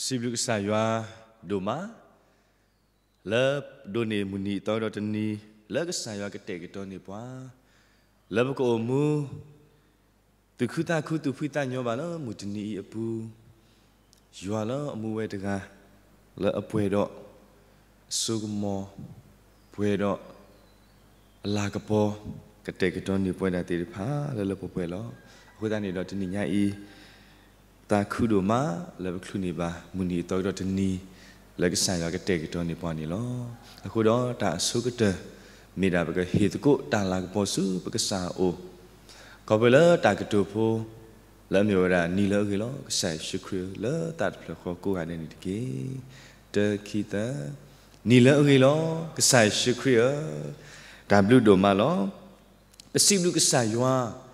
စံးဘျုးကစၢ်ယွၤဒိၣ်မး လၢဒိးန့ၢ်မုၢ်နံၤအသီကဒီးတနံၤ လၢကစၢ်ယွၤကတဲာ်ကတီၤန့ၢ်ပှၤ လၢပကအိၣ်မူ သူၣ်ခုသးခု သူၣ်ဖှံသးညီဘၣ်လၢမုၢ်တနံၤအံၤအပူၤ, ယွၤလၢအမူဝဲတဂၤ လၢအပှဲၤဒီးအစိကမီၤ, ပှဲၤဒီးအလၤကပီၤ, ကတဲာ်ကတီၤန့ၢ်ပဝဲဒၣ်သ့ၣ်တဖၣ်လၢလၢပှဲၤပှဲၤလီၤ. အဃိသတးန့ၣ်ဒီးတနံၤညါအံၤ သးခုဒိၣ်မး လၢပချုးန့ၢ်ဘၣ်မုၢ်နံၤအသီကဒီးတနံၤ လၢကစၢ်ယွၤကတဲာ်ကတီၤန့ၢ်ပှၤန့ၣ်လီၤ. အဃိဒီးတၢ်အဆိကတၢၢ် မ့ၢ်ဒၣ်ပကဟ့ၣ်သကိးတၢ်လၤကပီၤဆူပကစၢ်အအိၣ်, ခီဖျိလၢတၢ်ကတိၤဖိ လၢအမ့ၢ်ဝဲဒၣ် နံၤလၢအဂ့ၤလီၤ ကစၢ်ယ့ၣ်ၡူးခရံာ်ဧၢ လၢသးတဖျၢၣ်ဃီကိးဂၤဒဲးန့ၣ်တက့ၢ်. တၢ ခံ သၢ, နံၤလၢအဂ့ၤလီၤ ကစၢ်ယ့ၣ်ၡူးခရံာ်ဧၢ, တၢ်ဘျုးဒိၣ်မးလီၤ. ပစံးဘျုးကစၢ်ယွၤ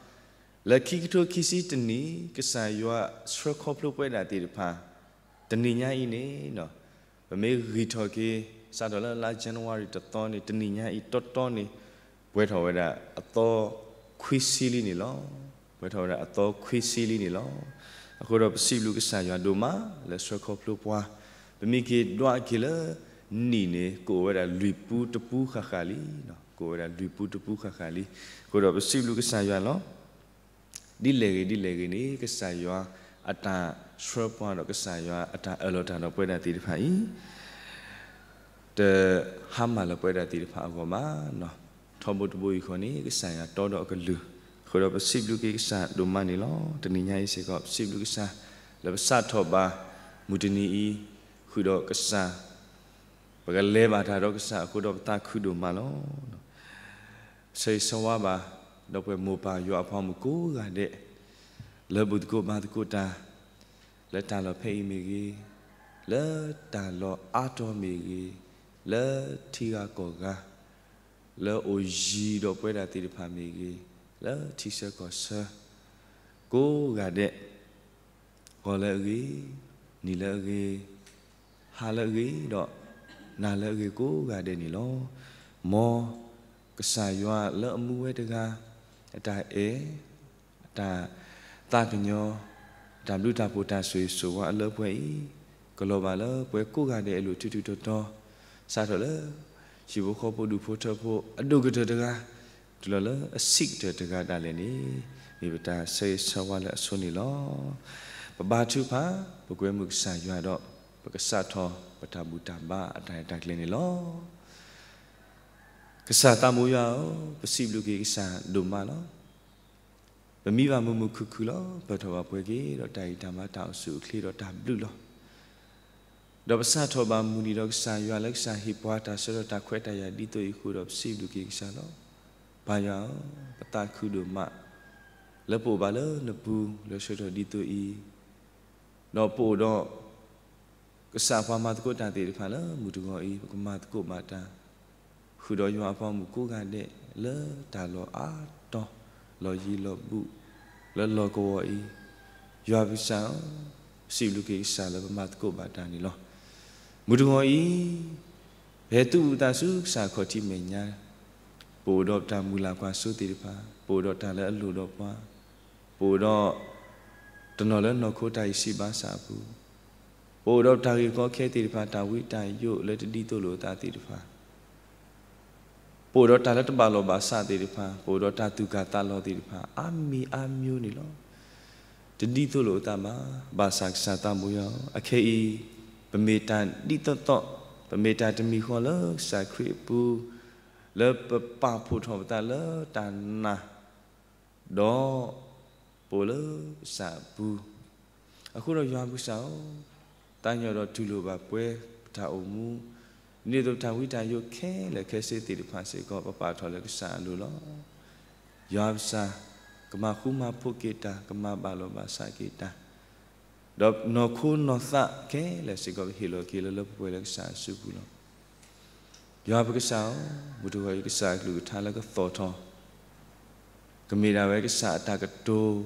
လၢခံကထိခံဆံတနံၣ် ကစၢ်ယွၤဆှၢခီဖျိပဝဲဒၣ်သ့ၣ်တဖၣ် တနံၤညါအံၤန့ၣ် ပမ့ၢ်ဂံၢ်ထီၣ်က့ၤ စးထီၣ်လၢလါ January တသီန့ၣ် တနံၤညါအံၤတီတီန့ၣ် ပှဲၤထီၣ်ဝဲဒၣ်အသီခွံဆံလံန့ၣ်လီၤ. ပှဲၤထီၣ်ဝဲဒၣ်အသီခွံဆံလံန့ၣ်လီၤ. အဃိဒီးပစံးဘျုးကစၢ်ယွၤဒိၣ်မး လၢဆှၢခီဖျိပှၤ, ပမ့ၢ်က့ၤဒွးက့ၤလၢ နံၣ်န့ၣ် ကအိၣ်ဝဲဒၣ်လွံၢ်ပူတပူဃၣ်ဃၣ်လံ, ကအိၣ်ဝဲဒၣ်လွံၢ်ပူတပူဃၣ်ဃၣ်လံ. အဃိဒီးပစံးဘျုးကစၢ်ယွၤလီၤ. ဒ်လဲၣ်ဂ့ၤဒ်လဲၣ်ဂ့ၤန့ၣ် ကစၢ်ယွၤအတၢ်ဆှၢပှၤဒီး ကစၢ်ယွၤအတၢ်အၢၣ်လီၤတၢ်ဒီးပဝဲဒၣ်သ့ၣ်တဖၣ်အံၤ တဟါမၢ်လၢပဝဲဒၣ်သ့ၣ်တဖၣ်အဂီၢ်ဘၣ်. ထီဘိတဘိအံၤဃီန့ၣ် ကစၢ်ယွၤတီဒီးအကလုၢ်, အဃိဒီးပစံးဘျုးက့ၤကစၢ်ဒိၣ်မးန့ၣ်လီၤ. တနံၤညါအံၤစ့ၢ်ကီး ပစံးဘျုးကစၢ် လၢပစးထီၣ်ဘၣ်မုၢ်တနံၤအံၤ ဃုာ်ဒီးကစၢ်, ပကလဲၤဘၣ်တၢ်ဒီးကစၢ်အဃိဒီးပသးခုဒိၣ်မးလီၤ. ဆၢဂ့ၤဆၢဝါဘၣ် ဒီးပှၤမိၢ်ပၢ်ယွၤအဖိမုၣ်ကိးဂၤဒဲး လၢဘူၣ်သကိးဘါသကိးတၢ် လၢတၢ်လီၢ်ဖဲအံၤမ့ၢ်ဂ့ၤ, လၢတၢ်လီၢ်အါတီၤမ့ၢ်ဂ့ၤ, လၢထံဂၤကီၢ်ဂၤ, လၢအိၣ်ယံၤဒီးပဝဲဒၣ်သ့ၣ်တဖၣ်မ့ၢ်ဂ့ၤ, လၢထံဆၢကီၢ်ဆၢ ကိးဂၤဒဲး, ဂီၤလၢအဂ့ၤ, နံၤလၢအဂ့ၤ, ဟါလၢအဂ့ၤဒီး နၤလၢအဂ့ၤကိးဂၤဒဲးန့ၣ်လီၤ. မ်ကစၢ်ယွၤလၢအမူဝဲတဂၤ အတၢ်အဲၣ်, အတၢ်သးကညီၤ, အတၢ်ဘျုးတၢ်ဖှိၣ်တၢ်ဆိၣ်ဂ့ၤဆိၣ်ဝါအလၢပှဲၤအံၤ ကလီၤဘၣ်လၢပှၤကိးဂၤဒဲးအလိၤထူထူတီတီ, စးထီၣ်လၢ ဟံၣ်ဖိဃီဖိဒူၣ်ဖိထၢဖိအဒိၣ်ကတၢၢ်တဂၤ တုၤလီၤလၢအဆံးကတၢၢ်တဂၤဒၣ်လဲာ်န့ၣ် မ့ၢ်ပတၢ်ဆၢဂ့ၤဆၢဝါလၢအဆိန့ၣ်လီၤ. ပဘါထုကဖၣ် ပကွဲမုာ်ကစၢ်ယွၤဒီး ပကစးထီၣ်ပတၢ်ဘူၣ်တၢ်ဘါအတၢ်ရဲၣ်တၢ်ကျဲၤန့ၣ်လီၤ. ကစၢ်သးဘိယွၤဧၢ, ပစံးဘျုးက့ၤကစၢ်ဒိၣ်မးလီၤ. ပမံဘၣ်မုာ်မုာ်ခုၣ်ခုၣ်လီၤ. ပၢၢ်ထီၣ်ဘၣ်ပှဲၤက့ၤဒီးတၢ်အံၣ်တၢ်မၤတၢ်အိၣ်ဆူၣ်အိၣ်ချ့ဒီးတၢ်ဘျုးလီၤ. ဒီးပစးထီၣ်ဘၣ်မုၢ်နံၤဒီးကစၢ်ယွၤလၢကစၢ်ဟ့ၣ်ပှၤတၢ်ဆၢဒီးတၢ်ခွဲးတၢ်ယာ်ဒ်သိးအံၤအဃိဒီးပစံးဘျုးက့ၤကစၢ်လီၤ. ပၢ်ယွၤဧၢ, ပသးခုဒိၣ်မး လၢပအိၣ်ဘၣ်လၢနပူၤလၢဆၢကတီၢ်ဒ်သိးအံၤ, ဒီးပအိၣ်ဒီး ကစၢ်ပှၤမၤသကိးတၢ်သ့ၣ်တဖၣ်လၢမုၢ်တဂီၤအံၤ ပကမၤသကိးဘၣ်တၢ် ဃုာ်ဒီးယွၤအဖိမုၣ်ကိးဂၤဒဲး လၢတၢ်လီၢ်အါတီၤ လီၢ်ယံၤလီၢ်ဘူး လၢလီၢ်ကဝီၤအံၤ, ယွၤပကစၢ်ဧၢ, ပစံးဘျုးက့ၤကစၢ်လၢပမၤသကိးဘၣ်တၢ်န့ၣ်လီၤ. မုၢ်တဂီၤအံၤ ပဟဲသူၣ်အုးသးဆူကစၢ်ခီၣ်ထံးမဲာ်ညါ, ပအိၣ်ဒီးပတၢ်မုၢ်လၢ်ကွၢ်စိသ့ၣ်တဖၣ်, ပအိၣ်ဒီးတၢ်လၢအလိၣ်ဒီးပှၤ, ပအိၣ်ဒီး တနီၤလၢနီၢ်ခိတၢ်ဂံၢ်စၢ်ဘါစၢ်အပူၤ, ပအိၣ်ဒီးပတၢ်ဂ့ၢ်ကီခဲသ့ၣ်တဖၣ် တၢ်ဝံတၢ်ယိးလၢတဒ်သိးလိာ်အသးသ့ၣ်တဖၣ်, ပအိၣ်ဒီးတၢ်လၢတဘၣ်လီၢ်ဘၣ်စးသ့ၣ်တဖၣ်, ပအိၣ်ဒီးတၢ်သူၣ်ကၢ်သးလီၤသ့ၣ်တဖၣ် အါမံၤအါမံၤန့ၣ်လီၤ. တဒ်သိးလိာ်အသးဘၣ်, ဘၣ်ဆၣ်ကစၢ်သးဘိယွၤဧၢ, အခဲအံၤ ပမ့ၢ်တၢ်ဒ်သိးသိး, ပမ့ၢ်တၢ်တမံၤဃီလၢကစၢ်ခရံာ်အပူၤ, လၢပပာ်ဖှိၣ်ထီၣ်ပသးလၢတၢ်နာ် ဒီး ပအိၣ်လၢကစၢ်အပူၤ, အဃိဒီးယွၤပကစၢ်ဧၢ, သးကညီၤဒီးတူၢ်လိာ်ဘၣ်ပှဲၤပတၢ်အိၣ်မူ, ဒ်သိးပတၢ်ဝံတၢ်ယိးခဲလၢာ်ခဲဆ့သ့ၣ်တဖၣ်စ့ၢ်ကီး ပပာ်ထီၣ်လၢကစၢ်အလိၤလီၤ. ယွၤပကစၢ် ကမၤဃူမၤဖိးက့ၤတၢ်, ကမၤဘၣ်လီၢ်ဘၣ်စးက့ၤတၢ်, ဒီးနီၢ်ခိနီၢ်သးခဲလၢာ်စ့ၢ်ကီး ပဟ့ၣ်လီၤက့ၤလၢလၢပှဲၤပှဲၤလၢကစၢ်အစုပူၤလီၤ. ယွၤပကစၢ်ဧၢ, မုၢ်တဂီၤအံၤကစၢ်အကလုၢ်ကထါလၢကသီၣ်ထီၣ် ကမ့ၢ်ဒၣ်ဝဲကစၢ်အတၢ်ကတိၤ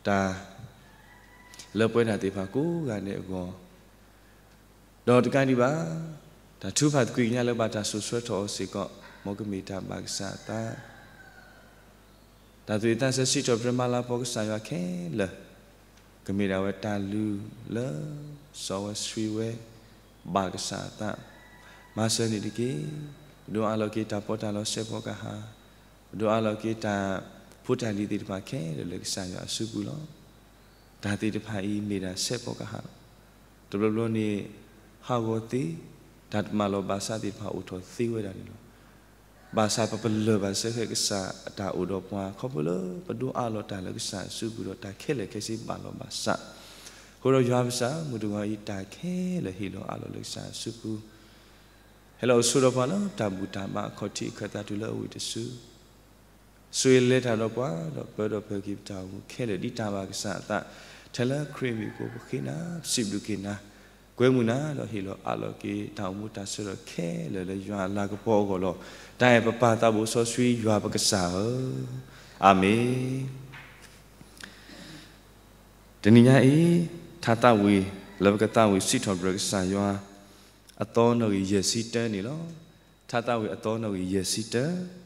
တၢ် လၢပဝဲဒၣ်သ့ၣ်တဖၣ်ကိးဂၤဒဲးအဂီၢ်, ဒီးတကးဒံးဘၣ် တၢ်ထုကဖၣ်သကွံာ်ကညါလၢဘၣ်တၢ်စိာ်ဆှၢထီၣ်အီၤစ့ၢ်ကီး မ်ကမ့ၢ်တၢ်ဘၣ်ကစၢ်အသး, တၢ်သူၣ်ဝံၣ်သးဆၢစံးထီၣ်ပတြၢၤမၤလၤကပီၤကစၢ်ယွၤခဲလၢာ် ကမ့ၢ်ဒၣ်ဝဲတၢ်လုၢ်လၢ စီဝဲဆှံဝဲ, ဘၣ်ကစၢ်အသး, မၤစၢၤန့ၣ်တက့ၢ်. ပဒိးအးလီၤက့ၤတၢ်ပီးတၢ်လီဆဲးဖီကဟၣ်, ပဒိးအးလီၤက့ၤတၢ်ဖိတၢ်လံၤသ့ၣ်တဖၣ်ခဲလၢာ်လၢကစၢ်ယွၤအစုပူၤလီၤ. တၢ်သ့ၣ်တဖၣ်အံၤမ့ၢ်ဒၣ်ဆဲးဖီကဟၣ်လီၤ. တဘျီဘျီန့ၣ် ဟးဂီၤသ့, တၢ်တမၤလီၤဘၣ်ဆၣ်သ့ၣ်တဖၣ်အိၣ်ထီၣ်သ့ဝဲဒၣ်န့ၣ်လီၤ. ဘၣ်ဆၣ်ပပလၢၢ်ဘၣ်စၢၤဃဲကစၢ်အတၢ်အိၣ်ဒီးပှၤ ခီဖျိလၢပဒိးအးလီၤတၢ်လၢကစၢ်အစုပူၤဒီးတၢ်ခဲလၢာ်ခဲဆ့ဘၣ်လီၤဘၣ်ဆၣ်, အဃိဒီးယွၤပစၢ် မုၢ်တဂီၤအံၤတၢ်ခဲလၢာ်ဟ့ၣ်လီၤအးလီၤလၢကစၢ်အစုပူၤ, ဟဲလီၤအိၣ်ဆိးဒီးပှၤလၢတၢ်ဘူၣ်တၢ်ဘါအခီၣ်ထံးအခၢၣ်သးတုၤလၢအဝံၣ်တစု ဆိၣ်ဂ့ၤလဲၤတၢ်ဒီးပှၤဒီးပၢဒီးပၢၤက့ၤပတၢ်အိၣ်မူခဲလၢာ်ဒ်တၢ်ဘၣ်ကစၢ်အသး, ထဲလၢခရံာ်မံၤအဃိပဃ့နၤ, ပစံးဘျုးက့ၤနၤ, ကွဲမုာ်နၤဒီးဟ့ၣ်လီၤအးလီၤက့ၤတၢ်အိၣ်မူတၢ်ဆၢဒီးခဲလၢာ်လၢယွၤအလၤကပီၤအဂီၢ်လီၤ. တၢ်အဲၣ်ပပၢ်သးဘိစီဆှံယွၤပကစၢ်ဧၢ, အၤမ့ၣ်. တနံၤညါအံၤ, ထါသးဝံၣ် လၢပကသးဝံၣ်စံးထီၣ်ပတြၢၤကစၢ်ယွၤ အသီနီၣ်ဂံၢ်ယဲၢ်ဆံတၢန့ၣ်လီၤ. ထါသးဝံၣ်အသီနီၣ်ဂံၢ်ယဲၢ်ဆံတၢ,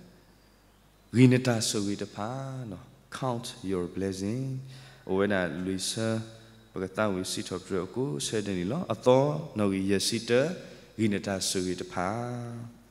ဂံၢ်နတၢ်ဆိၣ်ဂ့ၤတဖၣ်, Count Your Blessing, အိၣ်ဝဲဒၣ်လွံၢ်ဆၢ, ပကသးဝံၣ်စံးထီၣ်ပတြၢၤအကိးဆၢဒဲးန့ၣ်လီၤ. အသီနီၣ်ဂံၢ်ယဲၢ်ဆံတၢ, ဂံၢ်နတၢ်ဆိၣ်ဂ့ၤတဖၣ်.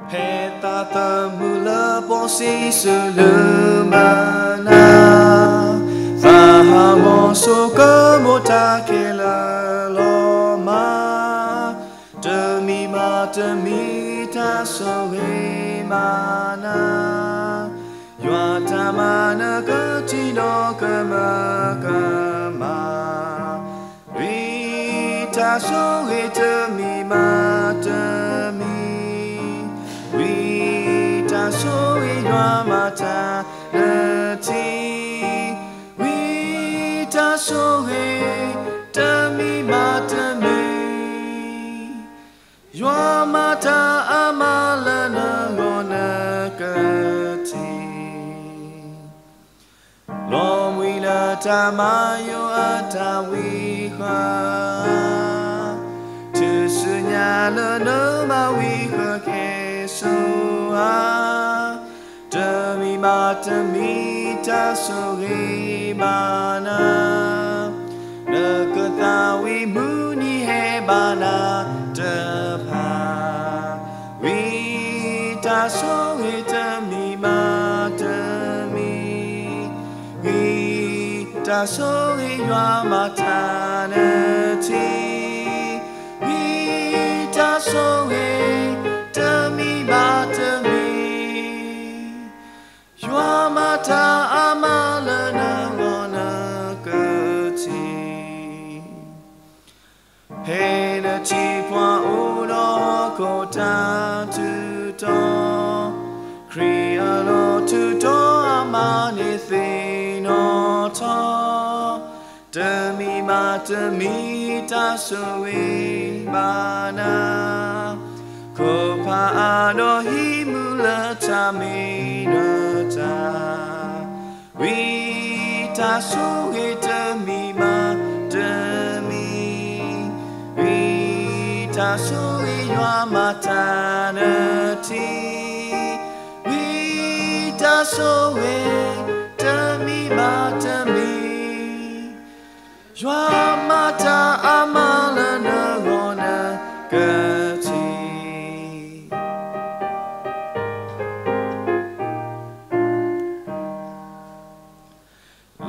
ဖဲသးသမူလၢပှၤစံးဆၢလၢမနၤ, သးဟးဂီၤဆိးကၢမိၢ်တၢ်ခဲလၢာ်လီၤမး, တမံၤဘၣ်တမံၤတၢ်ဆိၣ်ဂ့ၤမၤနၤ, ယွၤတၢ်မၤနၢၤကထံၣ်ဒီးကမၢကမၣ် ဝံတၢ်ဆိၣ်ဂ့ၤတမံၤဘၣ်တမံၤ, ဝံတၢ်ဆိၣ်ဂ့ၤယွၤမၤတၢ်နၢၤထံ, ဝံတၢ်ဆိၣ်ဂ့ၤတမံၤဘၣ်တမံၤ, ယွၤမၤတၢ်အါမးလၢနဂီၢ်နကထံၣ် လီၤမှံလၢတၢ်မၤယိာ်အတၢ်ဝံဃာ်, တုၤဆူညါလၢနမၤဝံဃာ်ကဲဆိဧါ, တမံၤဘၣ်တမံၤတၢ်ဆိၣ်ဂ့ၤမၤနၤ, နကသးဝံၣ်မုၢ်နံၤဟဲဘၣ်နၤတဖၣ် ဝံတၢ်ဆိၣ်ဂ့ၤတမံၤဘၣ်တမံၤ, ဝံတၢ်ဆိၣ်ဂ့ၤယွၤမၤတၢ်နၢၤထံ, ဝံတၢ်ဆိၣ်ဂ့ၤတမံၤဘၣ်တမံၤ, ယွၤမၤတၢ်အါမးလၢနဂီၢ်နကထံၣ် ဖဲနထံၣ်ပှၤအိၣ်ဒီးဟီၣ်ခိၣ်တၢ်ထူးတီၤ, ခရံာ်အလီၢ်ထူးတီၤအမၤန့ၢ်သ့ၣ်နီၣ်ထီၣ်, တမံၤဘၣ်တမံၤတၢ်ဆိၣ်ဂ့ၤဘၣ်နၤ, ခိၣ်ဖးအါဒီးဟံးမူလၢတၢ်မ့ၢ်နတၢ် ဝံတၢ်ဆိၣ်ဂ့ၤတမံၤဘၣ်တမံၤ, ဝံတၢ်ဆိၣ်ဂ့ၤယွၤမၤတၢ်နၢၤထံ, ဝံတၢ်ဆိၣ်ဂ့ၤတမံၤဘၣ်တမံၤ, ယွၤမၤတၢ်အါမးလၢနဂီၢ်နကထံၣ်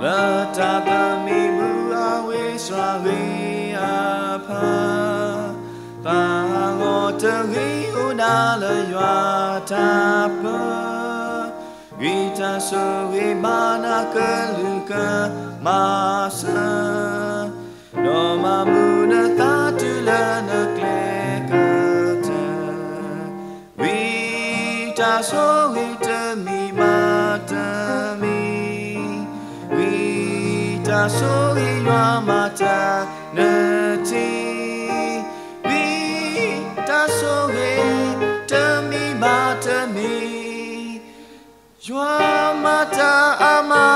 လၢတၢ်သမံသမိးအဝ့ၢ်စှၤဂ့ၤအဖၢ, သးဟးဂီၤတဂ့ၤအိၣ်ဒၣ်လၢယွၤတၢ်ပၢ, ဂံၢ်တၢ်ဆိၣ်ဂ့ၤဘၣ်နၤကလုၢ်ကမၤစၢၤ ဒီးမၤမုာ်နသးတုၤလၢနကျဲကတၢၢ်, ဝံတၢ်ဆိၣ်ဂ့ၤတမံၤဘၣ်တမံၤ, ဝံတၢ်ဆိၣ်ဂ့ၤယွၤမၤတၢ်နၢၤထံ, ဝံတၢ်ဆိၣ်ဂ့ၤတမံၤဘၣ်တမံၤ, ယွၤမၤတၢ်အါမး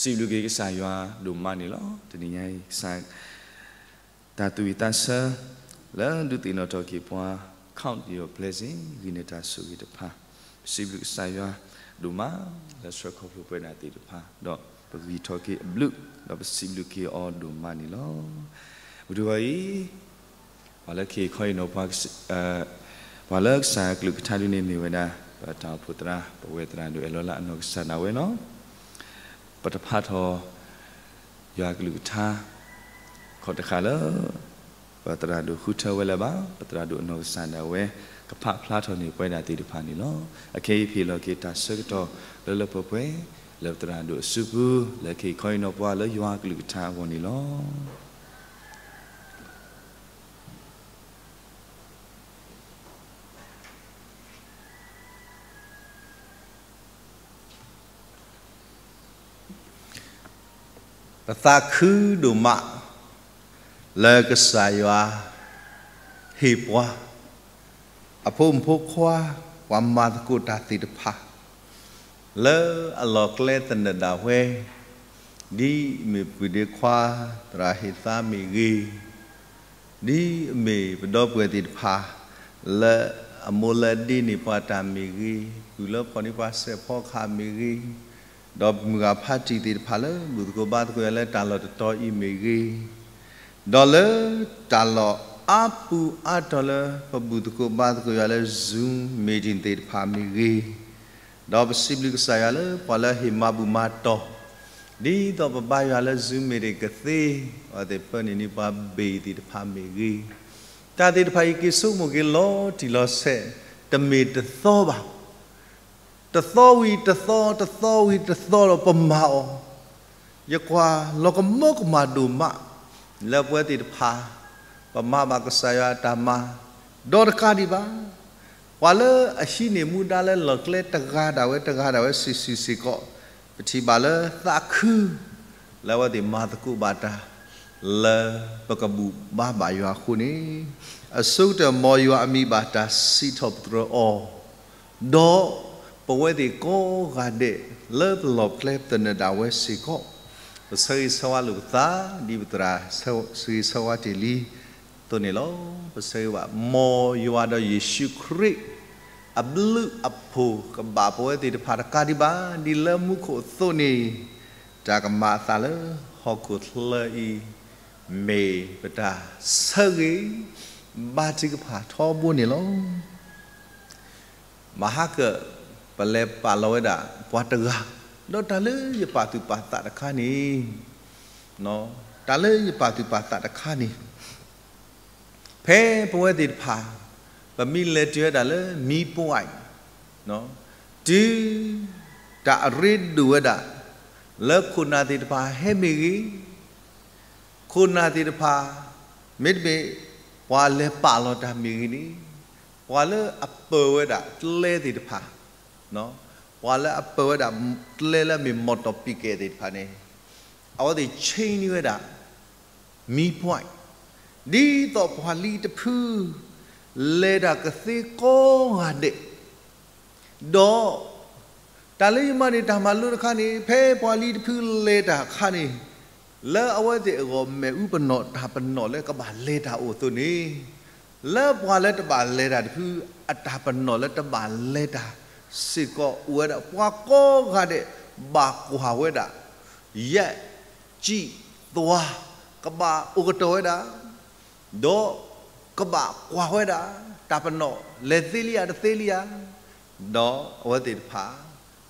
စံးဘျုးက့ၤကစၢ်ယွၤဒိၣ်မးန့ၣ်လီၤ. တနံၤညါအံၤ ကစၢ် တၢ်သူၣ်ဝံၣ်သးဆၢ လၢဒုးသ့ၣ်နီၣ်ထီၣ်က့ၤပှၤ Count your blessing ဂံၢ်န့ၢ်တၢ်ဆိၣ်ဂ့ၤတဖၣ်, ပစံးဘျုးကစၢ်ယွၤဒိၣ်မး လၢဆှၢခီဖျိပဝဲဒၣ်သ့ၣ်တဖၣ်, ဒီးပဂံၢ်ထီၣ်က့ၤအဘျုး ဒီးပစံးဘျုးက့ၤအီၤဒိၣ်မးန့ၣ်လီၤ. ဝံၤတဂီၤအံၤ ပှၤလၢကဟ့ၣ်ခီဟ့ၣ်နီၤပှၤ ပှၤလၢကစၢ်အကလုၢ်ကထါဒုန့ၣ်မ့ၢ်ဝဲဒၣ် ပတၢ်အိၣ်ဖှိၣ်သရၣ် ပဝဲသရၣ်ဒိၣ်အဲၣ်လီၤလၢအနီၢ်ကစၢ်ဒၣ်ဝဲလီၤ. ပတဖးထီၣ် ယွၤကလုၢ်ကထါ ခီၣ်တဃာ်လၢ ပသရၣ်ဒိၣ်ဃုထၢဝဲလၢၤဘၣ်, ပသရၣ်ဒိၣ်အနီၢ်ကစၢ်ဒၣ်ဝဲ ကဖးဖျါထီၣ်န့ၢ်ပဝဲဒၣ်သ့ၣ်တဖၣ်န့ၣ်လီၤ. အခဲအံၤဟ့ၣ်လီၤက့ၤတၢ်ဆၢကတီၢ်လၢလၢပှဲၤပှဲၤ လၢပသရၣ်ဒိၣ်အစုပူၤ လၢကဟ့ၣ်ခီဟ့ၣ်နီၤပှၤလၢယွၤကလုၢ်ကထါအဂီၢ်န့ၣ်လီၤ. ပသးခုဒိၣ်မး လၢကစၢ်ယွၤ ဟ့ၣ်ပှၤ အဖိမုၣ်ဖိခွါ ပှၤမၤသကိးတၢ်သ့ၣ်တဖၣ် လၢအလီၢ်ကျဲသနၢၣ်ဒၣ်ဝဲ, ဒ်အမ့ၢ်ပုၢ်ဒ့ခွါ သရၣ်ဟ့ၣ်သါမ့ၢ်ဂ့ၤ, ဒ်အမ့ၢ်ပဒီပုၢ်ဝဲၢ်သ့ၣ်တဖၣ် လၢအမိၢ်လၢအဒ့န့ၢ်ပှၤတၢ်မ့ၢ်ဂ့ၤ, ပုၢ်လၢဖီၣ်န့ၢ်ပှၤစဲးဖီကဟၣ်မ့ၢ်ဂ့ၤ, ဒီးမုၢ်ဂၢ်ဖါတံၢ်သ့ၣ်တဖၣ်လၢ ဘူၣ်သကိးဘါသကိးယွၤလၢတၢ်လီၢ်တတီၤအံၤမ့ၢ်ဂ့ၤ, ဒီးလၢတၢ်လီၢ်အါပူၤအါတီၤလၢ ပဘူၣ်သကိးဘါသကိးယွၤလၢ Zoom meeting သ့ၣ်တဖၣ်မ့ၢ်ဂ့ၤ, ဒီးပစံးဘျုးကစၢ်ယွၤလၢ ပှၤလၢဟ့ၣ်မၤဘူၣ်မၤတီၢ်, ဒ်သိးပဘါယွၤလၢ Zoom meeting ကသ့, အဝဲသ့ၣ်ပၢနုာ်န့ၢ်ပှၤဘ့ၣ်သ့ၣ်တဖၣ်မ့ၢ်ဂ့ၤ, တၢ်သ့ၣ်တဖၣ်အံၤက့ၤဆိကမိၣ်က့ၤလီၤတံၢ်လီၤဆဲး, တမ့ၢ်တသီဘၣ်. တသီဝံၤတသီ, တသီဝံၤတသီဒီးပမၤအီၤ, ယကွၢ်လီၤကမၢကမၣ်ဒိၣ်မး လၢပဝဲသ့ၣ်တဖၣ် ပမၤဘၣ်ကစၢ်ယွၤအတၢ်မၤ, ဒီးတကးဒံးဘၣ်, ပှၤလၢအဟံးန့ၢ်မူဒါလၢလီၢ်ကျဲတဂၤဒၣ်ဝဲတဂၤဒၣ်ဝဲစုာ်စုာ်စ့ၢ်ကီး, ပထံၣ်ဘၣ်လၢသးခု လၢအဝဲသ့ၣ်မၤသကိးဘၣ်တၢ် လၢပကဘူၣ်ဘါဘၣ်ယွၤအဃိန့ၣ်, အဆိကတၢၢ်မ်ယွၤအမံၤဘၣ်တၢ်စံးထီၣ်ပတြၢၤအီၤ, ဒီးပဝဲသ့ၣ်ကိးဂၤဒဲး လၢပလီၢ်ကျဲသနၢၣ်ဒၣ်ဝဲစ့ၢ်ကီး, ပဆၢဂ့ၤဆၢဝါလိာ်ပသး ဒ်ပသရၣ်ဆၢဂ့ၤဆၢဝါတ့ၢ်လံအသိးန့ၣ်လီၤ. ပဆၢဂ့ၤဘၣ် မ်ယွၤဒီးယ့ၣ်ၡူးခရံာ် အဘျုးအဖှိၣ်ကဘၣ်ပဝဲသ့ၣ်တဖၣ်တကးဒံးဘၣ်, ဒ်လၢမူခိၣ်အသိးန့ၣ်, တၢ်ကမၤအသးလၢဟီၣ်ခိၣ်ချၢအံၤ မ့ၢ်ပတၢ်ဆၢဂ့ၤ ဘါထုကဖၣ်ထီဘိန့ၣ်လီၤ. မဟါကၢၣ် ပလဲၤပာ်လီၤဝဲဒၣ်ပှၤတဂၤ, ဒီးတၢ်လၢယပာ်သူၣ်ပာ်သးတခါန့ၣ်, တၢ်လၢယပာ်သူၣ်ပာ်သးတခါန့ၣ်, ဖဲပဝဲသ့ၣ်တဖၣ် ပမ့ၢ်လဲၤတုၤဝဲဒၣ်လၢ မံပှဲး, တုၤ တၢ်အရ့ဒိၣ်ဝဲဒၣ် လၢခိၣ်နၢ်သ့ၣ်တဖၣ်ဟဲမ့ၢ်ဂ့ၤ, ခိၣ်နၢ်သ့ၣ်တဖၣ် မ့တမ့ၢ် ပှၤလဲၤပာ်လီၤတၢ်မ့ၢ်ဂ့ၤန့ၣ်, ပှၤလၢအပၢၤဝဲဒၣ်ကျဲသ့ၣ်တဖၣ်, ပှၤလၢအပၢၤဝဲဒၣ်ကျဲလၢအမ့ၢ် motor ပံၤကဲသ့ၣ်တဖၣ်န့ၣ်, အဝဲသ့ၣ်ဆ့န့ၢ်ဝဲဒၣ် မံပှဲး, ဒ်သိးပှၤလံတဖု လဲၤတၢ်ကသ့ကိးဂၤဒဲး, ဒီး တၢ်လၢယမၤန့ၢ်တၢ်မၤလိတခါန့ၣ် ဖဲပှၤလံတဖုလဲၤတၢ်အခါန့ၣ်, လၢအဝဲသ့ၣ်အဂီၢ်မ့ၣ်အူပနီၣ်တၢ်ပနီၣ်လၢကဘၣ်လဲၤတၢ်အိၣ်အသိးန့ၣ်, လၢပှၤလၢတဘၣ်လဲၤတၢ်တဖု အတၢ်ပနီၣ်လၢတဘၣ်လဲၤတၢ်စ့ၢ်ကီးအိၣ်ဝဲဒၣ် ပှၤကိးဂၤဒဲး ဘၣ်ကွၢ်ဝဲဒၣ် ယဲၢ် ကံၣ် သွါ ကဘၣ်အိၣ်ကတီၢ်ဝဲဒၣ်, ဒီးကဘၣ်ကွၢ်ဝဲဒၣ် တၢ်ပနီၣ်လဲၤသ့လံဧါတသ့လံဧါ, ဒီးအဝဲသ့ၣ်တဖၣ်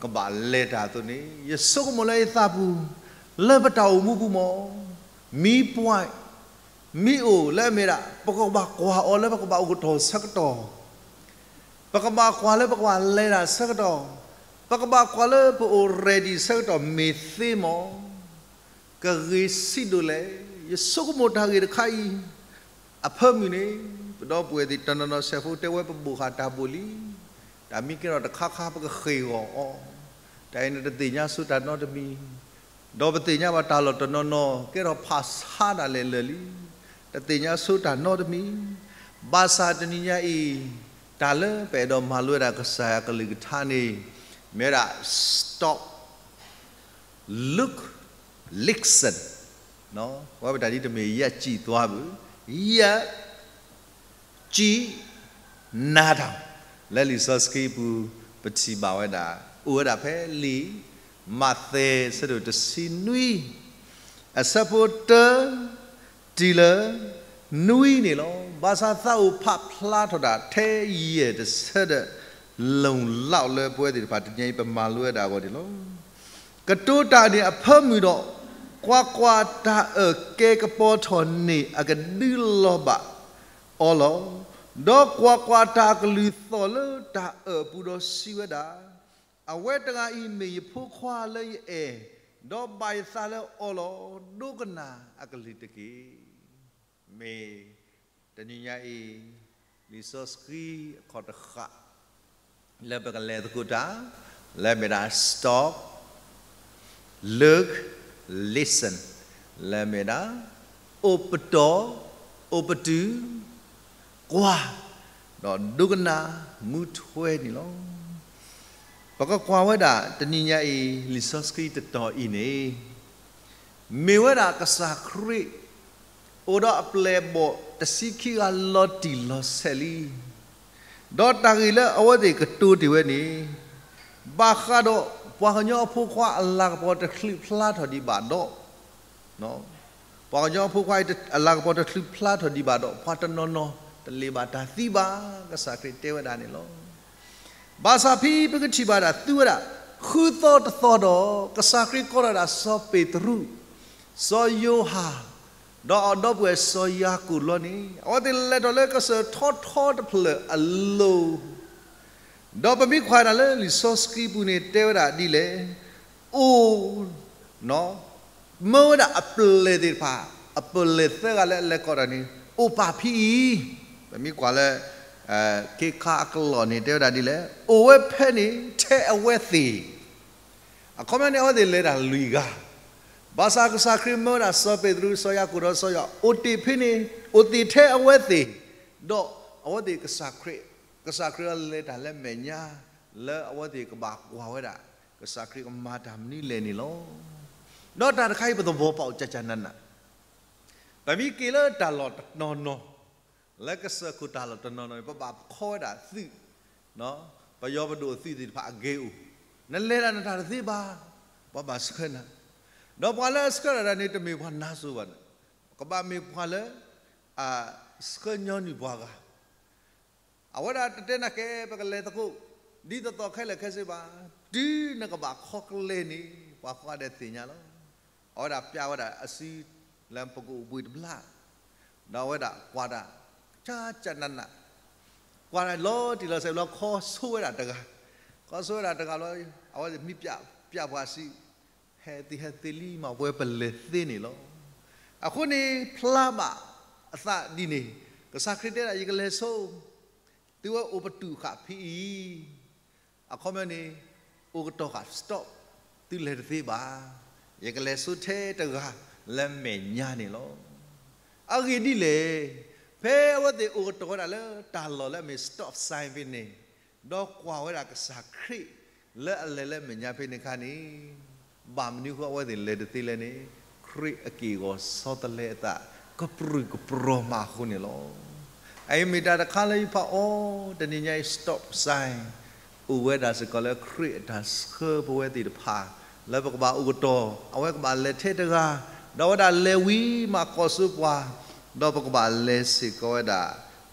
ကဘၣ်လဲၤတၢ်အသိးန့ၣ် ယဆိကမိၣ်လၢယသးပူၤ လၢပတၢ်အိၣ်မူပူၤမ့ၢ် မံပှဲး မ့ၢ်အိၣ်လၢအမ့ၢ်ဒၣ် ပကဘၣ်ကွၢ်အီၤလၢပကဘၣ်အိၣ်ကတီၢ်ဆၢကတီၢ် ပကဘၣ်ကွၢ်လၢပကဘၣ်လဲၤတၢ်ဆၢကတီၢ်, ပကဘၣ်ကွၢ်လၢပအိၣ် ready ဆၢကတီၢ်မ့ၢ်သ့မ့ၢ်, ကဂ့ၤဆံးဒိၣ်လဲၣ်. ယဆိကမိၣ်တၢ်ဂ့ၢ်တခါအံၤ အဖၢမုၢ်န့ၣ် ပဒီပုၢ်ဝဲၢ်သ့ၣ်တနီၤနီၤစဲးဖိတဲဝဲပဘိၣ်ဃာ်တၢ်ဘိၣ်လံ, တၢ်မံကဲထီၣ်တခါခါပကဃ့ၢ်ဂီၤအီၤ, တၢ်အံၤန့ၣ်တသ့ၣ်ညါဆိတၢ်နီတမံၤ ဒီးပသ့ၣ်ညါဘၣ်တၢ်လီၢ်တနီၤနီၤ ကဲထီၣ်ဖးဆါဒၣ်လဲာ်လၢာ်လံ, တသ့ၣ်ညါဆိတၢ်နီတမံၤ, ဘၣ်ဆၣ်တနံၤညါအံၤ တၢ်လၢပအဲၣ်ဒိးမၤလိဝဲဒၣ်ကစၢ်ယွၤကလုၢ်ကထါန့ၣ် မ့ၢ်ဝဲဒၣ် stop, look listen, ဝဲပတၢ်ဒ်တမ့ၢ် ယဲၢ်ကံၣ်သွါဘၣ်, ယဲၢ်ကံၣ်နၤတၢ်, လၢလံာ်စီဆှံအပူၤ ပထံၣ်ဘၣ်ဝဲဒၣ် အိၣ်ဝဲဒၣ်ဖဲလံာ်မးသဲ အဆၢဒိၣ်တဆံနွံ အဆၢဖိတၢ တုၤလၢ နွံန့ၣ်လီၤ. ဘၣ်ဆၣ်သးအိၣ်ဖးဖျါထီၣ်ဒၣ်ထဲယဲၢ်တဆၢဒီး လီၤလးလၢပဝဲသ့ၣ်တဖၣ်တနံၤအံၤ ပမၤလိဝဲဒၣ်အဂီၢ်န့ၣ်လီၤ. ကတိၤတၢ်န့ၣ်အဖၢမုၢ်ဒီး, ကွၢ်ကွၢ်, တၢ်အၢၣ်ကဲကပီၤထီၣ်န့ၣ် အကဒုးလီၤဘၣ်အီၤလီၤ. ဒီးကွၢ်ကွၢ်တၢ်အကလုၢ်သီၣ်လၢတၢ်အၢၣ်အပူၤဒီးစံးဝဲဒၣ်, အဝဲတဂၤအံၤမ့ၢ်ယဖိခွါလၢယအဲၣ်, ဒီးဘၣ်ယသးလၢအီၤလီၤ. ဒိကနၣ်အကလုၢ်တက့ၢ်. မ့ၢ်တနံၤညါအံၤ လံာ်စီဆှံအခီၣ်တဃာ် လၢပကလဲၤသကိးတၢ် လၢမ့ၢ်ဒၣ် stop, look, listen, လၢမ့ၢ်ဒၣ် အိၣ်ပတီၢ်, အိၣ်ပတုာ်, ကွၢ်, ဒီးဒိကနၣ်မူထွဲန့ၣ်လီၤ. ပကကွၢ်ဝဲဒၣ်တနံၤညါအံၤ လံာ်စီဆှံတတီၤအံၤန့ၣ် မ့ၢ်ဝဲဒၣ်ကစၢ်ခရံာ် အိၣ်ဒီးအပျဲၢ်အဘီၣ်တဆံခံဂၤလီၤတံၢ်လီၤဆဲးလံ. ဒီးတၢ်ဂ့ၢ်လၢအဝဲသ့ၣ်ကတိၤတ့ၢ်ဝဲန့ၣ်, ဘၣ်ဃးဒီးပှၤကညီအဖိခွါအလၤကပီၤတချုးဖျါထီၣ်ဒံးဘၣ်ဒီး, ပှၤကညီအဖိခွါအံၤအလၤကပီၤတချုးဖျါထီၣ်ဒံးဘၣ်ဒီး ပှၤတနီၤနီၤတလ့ၣ်ဘၣ်တၢ်သံဘၣ်, ကစၢ်ခရံာ်တဲဝဲဒၣ်န့ၣ်လီၤ. ဘၣ်ဆၣ်ဖဲပကထံၣ်ဘၣ်ဒၣ်သုဝဲဒၣ်, ဃုသီတသီဒီး ကစၢ်ခရံာ်ကိးထီၣ်ဒၣ်စီၤပ့းတရူး, စီၤယိၤဟၣ်, ဒီးအဒီပုၢ်ဝဲၢ်စီၤယၤကိာ်လီၤန့ၣ်, အဝဲသ့ၣ်လဲၤထီၣ်လၢကစၢၢ်ထီထီတဖျၢၣ်အလိၤ ဒီးပမ့ၢ်ကွၢ်ဒၣ်လၢလံာ်စီဆှံပူၤန့ၣ်တဲဝဲဒၣ်ဒ်လဲၣ်, အိၣ်, မၢဝဲဒၣ်အပျဲၢ်သ့ၣ်တဖၣ်, အပျဲၢ်သၢဂၤလၢအလဲၤကိးတၢ်န့ၣ် အိၣ်ပာ်ဖဲအံၤ, ပမ့ၢ်ကွၢ်လၢ ခ့ခါအကလီၢ်န့ၣ် တဲဝဲဒၣ်ဒ်လဲၣ်, အိၣ်ဝဲဖဲန့ၣ်ထဲအဝဲသ့ၣ် အခီပညီန့ၣ် အဝဲသ့ၣ်လဲၤတၢ်လွံၢ်ဂၤ, ဘၣ်ဆၣ်ကစၢ်ခရံာ်မၢဝဲဒၣ်စီၤပ့းတရူး, စီၤယၤကိာ်ဒီးစီၤယိၤဟၣ် အိၣ်တ့ၢ်ဖဲန့ၣ်, အိၣ်တ့ၢ်ထဲအဝဲသ့ၣ်, ဒီးအဝဲသ့ၣ်ကစၢ်ခရံာ်, ကစၢ်ခရံာ်လဲၤတၢ်လၢမဲာ်ညါ, လၢအဝဲသ့ၣ်ကဘၣ်ကွၢ်ဝဲဒၣ် ကစၢ်ခရံာ်ကမၤတၢ်မနုၤလဲၣ်န့ၣ်လီၤ. ဒီးတၢ်တခါအံၤပသဝီပာ်အိၣ်ကၠးကၠးနးနး, ပမ့ၢ်က့ၤလၢတၢ်လီၢ်တနီၤနီၤ, လၢကစၢၢ်ခိၣ်တၢ်လီၢ်တနီၤနီၤန့ၣ် ပဘၣ်ခီဝဲဒၣ်သုး, ပယီၤပဒိၣ်သုးသ့ၣ်တဖၣ်အဂ့ၤအိၣ်, နလဲၤဒၣ်နတၢ်တသ့ဘၣ်, ပှၤဘၣ်ဆှၢနၤ, ဒီးပှၤလၢအဆှၢနၤဒၣ်န့ၣ် တမ့ၢ်ပှၤနါစိၤဘၣ်န့ၣ်, ကဘၣ်မ့ၢ်ပှၤလၢ အဆှၢညီနုၢ်ပှၤဂၤ အဝဲဒၣ်တတဲနၤကဲ ပကလဲၤသကိး, ဒ်သိးသိးခဲလၢာ်ခဲဆ့ဘၣ်, တုၤနကဘၣ်ခီကျဲန့ၣ် ပှၤကိးဂၤဒဲးသ့ၣ်ညါလီၤ. အဝဲဒၣ်ပျးဝဲဒၣ်အစုလၢပကအိၣ်ဘှံးတဘျီ, ဒီးအဝဲဒၣ်ကွၢ်တၢ် ကၠးကၠးနးနး, ကွၢ်တၢ်လီၤတံၢ်လီၤဆဲးဘျီ ခီဆိဝဲဒၣ်တဂၤ, ခီဆိဝဲဒၣ်တဂၤလီၤ, အဝဲသ့ၣ်မံပျးပှၤစု ဟဲသ့ဟဲသ့လံမး ပဝဲပလဲၤသ့န့ၣ်လီၤ. အဃိန့ၣ် ဖျါဘၣ်အသးဒ်န့ၣ်, ကစၢ်ခရံာ်တဲဒၣ် ယကလဲၤဆိ, သုဝဲအိၣ်ပတုာ်ဃာ်ဖဲအံၤ, အခီပညီန့ၣ် အိၣ်ကတီၤဃာ် stop, သုလဲၤတသ့ဘၣ်, ယကလဲၤဆိထဲတဂၤလၢမဲာ်ညါန့ၣ်လီၤ. အဂ့ၢ်ဒ်လဲၣ်, ဖဲအဝဲသ့ၣ်အိၣ်ကတီၤဝဲဒၣ်လၢတၢ်လီၢ်လၢအမ့ၢ် stop sign ဖဲန့ၣ်, ဒီးကွၢ်ဝဲဒၣ်ကစၢ်ခရံာ်လၢအလဲၤလၢမဲာ်ညါဖဲန့ၣ်အခါန့ၣ်, ဘၣ်မနုၤဃိအဝဲသ့ၣ်လဲၤတသ့လဲၣ်န့ၣ်, ခရံာ်အက့ၢ်အဂီၤဆီတလဲအသး ကပြုၢ်ကပြီၤမးအဃိန့ၣ်လီၤ. အအံၤမ့ၢ်တၢ်တခါလၢယဖးအီၤ, တနံၤညါအံၤ stop sign အိၣ်ဝဲဒၣ်စ့ၢ်ကီးလၢခရံာ်အတၢ်ဆှၢပဝဲသ့ၣ်တဖၣ် လၢပကဘၣ်အိၣ်ကတီၤ, အဝဲကဘၣ်လဲၤထဲတဂၤ, ဒီးအဝဲဒၣ်လဲၤဝံၤမးကိးစိပှၤ, ဒီးပကဘၣ်လဲၤစ့ၢ်ကီးဝဲဒၣ်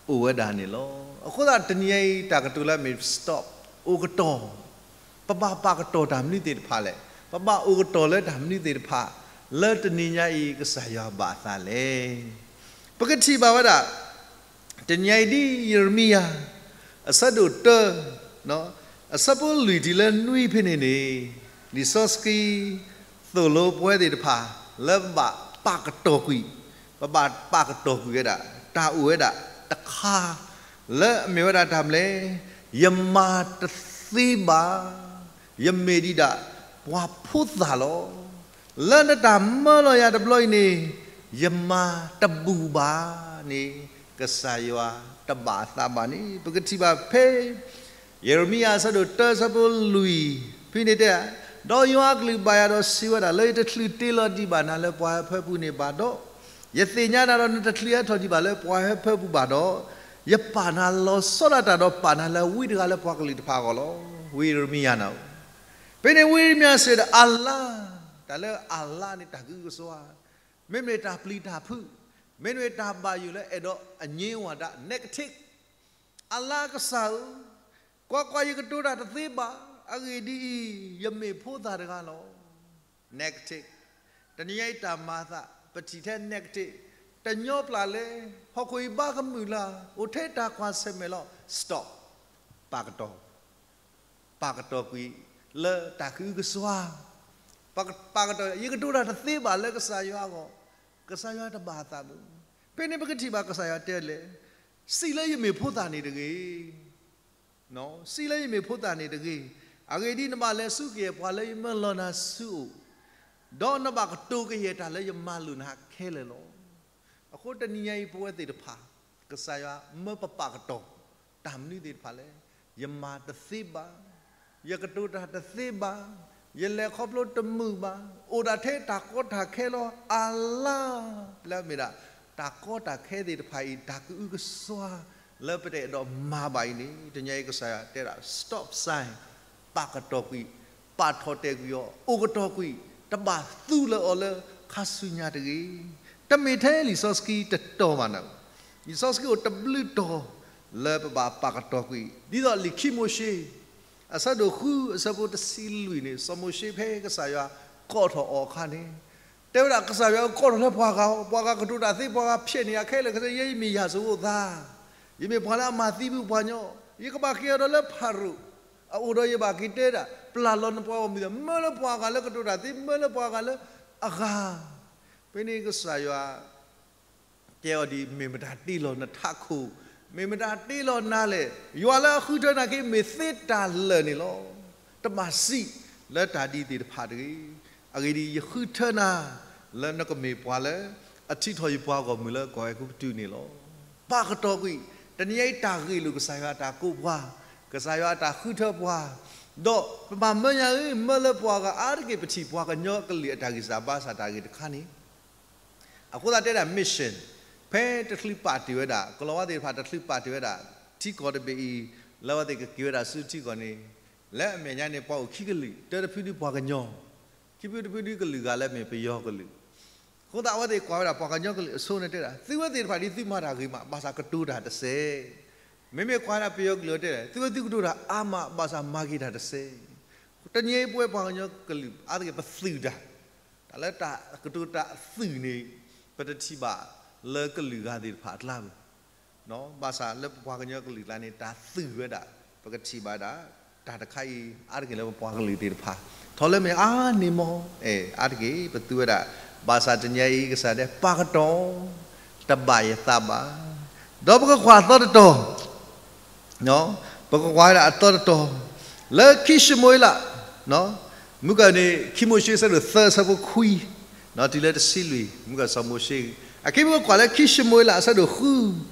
အိၣ်ဝဲဒၣ်န့ၣ်လီၤ. အဃိသတးတနံၤညါအံၤ တၢ်ကတိၤလၢအမ့ၢ် stop, အိၣ်ကတီၤ, ပဘၣ်ပာ်ကတီၤတၢ်မနုၤသ့ၣ်တဖၣ်လဲၣ်, ပဘၣ်အိၣ်ကတီၤလၢတၢ်မနုၤသ့ၣ်တဖၣ်, လၢတနံၤညါအံၤ ကစၢ်ယွၤဘၣ်အသးလဲၣ်. ပကထံၣ်ဘၣ်ဝဲဒၣ် တနံၤညါအံၤဒ်ယံးရမံယၤ အဆၢဒိၣ်တၢ အဆၢဖိလွံၢ်တုၤလၢနွံဖဲန့ၣ်န့ၣ်, လံာ်စီဆှံ သိၣ်လိပဝဲသ့ၣ်တဖၣ် လၢပဘၣ်ပာ်ကတီၤကွံာ်, ပဘၣ်ပာ်ကတီၤကွံာ်ဝဲဒၣ် တၢ်အိၣ်ဝဲဒၣ်တခါ လၢအမ့ၢ်ဝဲဒၣ်တၢ်မနုၤလဲၣ်, ယမၤတသ့ဘၣ်, ယမ့ၢ်ဒံးဒၣ်ပှၤဖိသၣ်လီၤ. လၢနတၢ်မၢလီၤယၤတဘျီအံၤန့ၣ်, ယမၤတဘူၣ်ဘၣ်န့ၣ် ကစၢ်ယွၤတဘၣ်အသးဘၣ်န့ၣ် ပကထံၣ်ဘၣ်ဖဲ ယံးရမံယၤအဆၢဒိၣ်တၢ အဆၢဖိလွံၢ်ဖဲန့ၣ်တဲဒၣ်, ဒီးယွၤအကလုၢ်ဘၣ်ယၤဒီးစံးဝဲဒၣ်, လၢယတချုးတ့လီၤဒံးဘၣ်နၤလၢပှၤဟၢဖၢပူၤန့ၣ်ဘၣ်ဒီး, ယသ့ၣ်ညါနၤဒီးနတချုးဟဲထီၣ်ဒံးဘၣ်လၢပှၤဟၢဖၢပူၤဘၣ်ဒီး, ယပာ်နၤလီၤဆီဒၣ်တၢ်ဒီးပာ်နၤလၢဝံတဂၤလၢပှၤကလုာ်တဖၣ်အဂီၢ်လီၤ. ဝံယံးရမံယၤနၤဧၢ, ဖဲန့ၣ်ဝံယံးရမံယၤစံးဒီး အၤလါ, တၢ်လၢအၤလါန့ၣ် တၢ်ကအုကစွါ, မ့မ့ၢ်တၢ်ပျံၤတၢ်ဖုး, မ့မ့ၢ်တၢ်ဘၣ်ယိၣ်လၢအဲၣ်ဒိးအငြင်းဝံၤဒၣ် negative. အၤလါကစၢ်ဧၢ, ကွၢ်ကွၢ်, ယကတိၤတၢ်တသ့ဘၣ်. အဂ့ၢ်ဒ်အံၤ, ယမ့ၢ်ဖိသၣ်တဂၤလီၤ. Negative. တနံၤညါအံၤတၢ်မၤအသး ပထံၣ်ထဲ negative. တညီပျၢ်လဲၣ်, ဟီၣ်ခိၣ်အံၤဘါကမုာ်လၢ်, အိၣ်ထဲတၢ်ကွၢ်ဆၢၣ်မဲာ်လီၤ. Stop. ပာ်ကတီၤ, ပာ်ကတီၤကွံာ်လၢတၢ်ကအုကစွါ, ပာ်ကတီၤ, ယကတိၤတၢ်တသ့ဘၣ်လၢကစၢ်ယွၤအဂီၢ်, ကစၢ်ယွၤတဘၣ်သးဘၣ်. ဖဲန့ၣ်ပကထံၣ်ဘၣ်ကစၢ်ယွၤတဲလဲၣ်, စံးလၢယမ့ၢ်ဖိသၣ်န့ၣ်တဂ့ၤ. စံးလၢယမ့ၢ်ဖိသၣ်န့ၣ်တဂ့ၤ. အဂ့ၢ်ဒ်အံၤ, နဘၣ်လဲၤဆူကယဲၢ်ပှၤလၢယမၢလီၤနၤဆူအအိၣ်, ဒီးနဘၣ်ကတိၤကယဲၢ်တၢ်လၢယမၤလိာ်နၤခဲလၢာ်လီၤ. အဃိတနံၤညါအံၤပဝဲသ့ၣ်တဖၣ်, ကစၢ်ယွၤမၢပပာ်ကတီၤ တၢ်မနုၤသ့ၣ်တဖၣ်လဲၣ်. ယမၤတသ့ဘၣ်, ယကတိၤတၢ်တသ့ဘၣ်, ယလဲၤခီဖျိတမုာ်ဘၣ်, အိၣ်ဒၣ်ထဲတၢ်ကီတၢ်ခဲလီၤ. အၤလါ, လၢအမ့ၢ်ဒၣ် တၢ်ကီတၢ်ခဲသ့ၣ်တဖၣ်အံၤ တၢ်ကအုကစွါ လၢပတအဲၣ်ဒိးမၤဘၣ်အံၤန့ၣ်, တနံၤညါအံၤကစၢ်ယွၤတဲဒၣ် stop sign, ပာ်ကတီၤကွံာ်, ပာ်ထီၣ်တဲာ်ကွံာ်အီၤ, အိၣ်ကတီၤကွံာ်, တဘၣ်သူလၢၤအီၤလၢခါဆူညါတဂ့ၤ. တမ့ၢ်ထဲလံာ်စီဆှံတတီၤဘၣ်နၤ, လံာ်စီဆှံအိၣ်တဘျုးတီၤ လၢပဘၣ်ပာ်ကတီၤကွံာ်, ဒ်သိးလံာ်ခံမိၤၡ့ အဆၢဒိၣ်ဃု အဆၢဖိတဆံလွံၢ်န့ၣ်, စီၤမိၤၡ့ဖဲကစၢ်ယွၤကိးထီၣ်အီၤအခါန့ၣ်, တဲဝဲဒၣ်ကစၢ်ယွၤ ကိးထီၣ်လၢပှၤဂၤ, ပှၤဂၤကတိၤတၢ်သ့, ပှၤဂၤဖျဲးန့ၢ်ယၤခဲလၢာ်, ကစၢ်ယွၤ ယမ့ၢ်ယၢ်စိၤအိၣ်သး, ယမ့ၢ်ပှၤလၢအမၤသံဘုပှၤညီ, ယကဘၣ်က့ၤအီၤဒီးလၢဖၤရိၤအအိၣ်ဒီး ယဘၣ်က့ၤတဲဒၣ် ပျၢ်လီၤနပှၤဂီၢ်မုၢ်သး, မၢလၢပှၤဂၤလၢကတိၤတၢ်သ့, မၢလၢပှၤဂၤလၢအဂၤ. ဖဲန့ၣ်ကစၢ်ယွၤ တဲအီၤဒ်အံၤ, မ့ၢ်မတၤတ့လီၤနထးခိၣ်, မ့ၢ်မတၤတ့လီၤနၤလဲၣ်. ယွၤလၢအဃုထၢနၤက့ၤ မ့ၢ်သ့တၢ်လၢာ်န့ၣ်လီၤ. တဘၣ်စံးလၢတၢ်ဒ်သ့ၣ်တဖၣ်တဂ့ၤ. အဂ့ၢ်ဒ်အံၤ, ယဃုထၢနၤလၢနကမ့ၢ်ပှၤလၢ အထံးထီၣ်ယပှၤဂီၢ်မုၢ်လၢကီၢ်အဲၤကူပတူးန့ၣ်လီၤ. ပာ်ကတီၤကွံာ်, တနံၤညါအံၤတၢ်ဂ့ၢ်လိာ်ကစၢ်ယွၤအတၢ်ကိးပှၤ, ကစၢ်ယွၤအတၢ်ဃုထၢပှၤ, ဒီးပဘၣ်မၢညါအံၤ မၢလၢပှၤဂၤအါတက့ၢ် ပထံၣ်ပှၤကညီကလုာ်အတၢ်ဂံၢ်စၢ်ဘါစၢ်တၢ်ဂ့ၢ်တခါန့ၣ် အဃိသတးတဲဒၣ် mission, ဖဲတချုးပာ်တ့ၢ်ဝဲဒၣ်, ကလီၤဝါသ့ၣ်တဖၣ်တချုးပာ်တ့ၢ်ဝဲဒၣ် ထံကီၢ်တဘ့ၣ်အံၤ, လၢအဝဲသ့ၣ်ကက့ၤဝဲဒၣ်ဆူထံကီၢ်န့ၣ်, လၢအမဲာ်ညါန့ၣ် ပှၤအိၣ်ခံကလုာ်, တၢတဖုဒုပှၤကညီ, ခံဖုတဖုဒုကလုာ်ဂၤလၢအမ့ၢ်ပယီၤကလုာ်. အဃိသတးအဝဲသ့ၣ်ကွၢ်ဝဲဒၣ်ပှၤကညီကလုာ်အဆိန့ၣ်တဲဒၣ်, သုဝဲသ့ၣ်တဖၣ်ဒ်သုမၤတၢ်ဂ့ၤမး, ဘၣ်ဆၣ်ကတိၤတၢ်တစဲး. မ့မ့ၢ်ကွၢ်ဒၣ်ပယီၤကလုာ်တဲဒၣ်, သုဝဲသုကတိၤတၢ်အါမး, ဘၣ်ဆၣ်မၤက့ၤတၢ်တစဲး. တနံၤအံၤပဝဲပှၤကညီကလုာ်အါတက့ၢ် ပသုးတၢ်, တၢ်လၢတၢ်ကတိၤတၢ်အသုးန့ၣ်, ပတထံၣ်ဘၣ်လၢကလုာ်ဂၤသ့ၣ်တဖၣ်အကျါဘၣ်. ဘၣ်ဆၣ်လၢပပှၤကညီကလုာ်အကျါန့ၣ် တၢ်သုးဝဲဒၣ်, ပကထံၣ်ဘၣ်ဒၣ်, တၢ်တခါအံၤ အါတက့ၢ်လၢပပှၤကလုာ်သ့ၣ်တဖၣ်, ထီၣ်လၢမ့ၢ်အါန့ၢ်မး, အဲ, အါတက့ၢ် ပသုးဝဲဒၣ်, ဘၣ်ဆၣ်တနံၤအံၤ ကစၢ်ဒဲး ပာ်ကတီၤ, တဘၣ်ယသးဘၣ်, ဒီးပကကွၢ်အသီတတီၤ ပကကွၢ်ဝဲဒၣ်အသီတတီၤ, လၢခံၡမူၤအ့လး, မုၢ်ကၢၢ်န့ၣ် ခံမိၤၡ့အဆၢဒိၣ်သၢအဆၢဖိခွံ, တုၤလၢတဆံလွံၢ်, မုၢ်ကၢၢ်စီၤမိၤၡ့, အခံပကကွၢ်လၢခံၡမူၤအ့လးအဆၢဒိၣ်ဃု,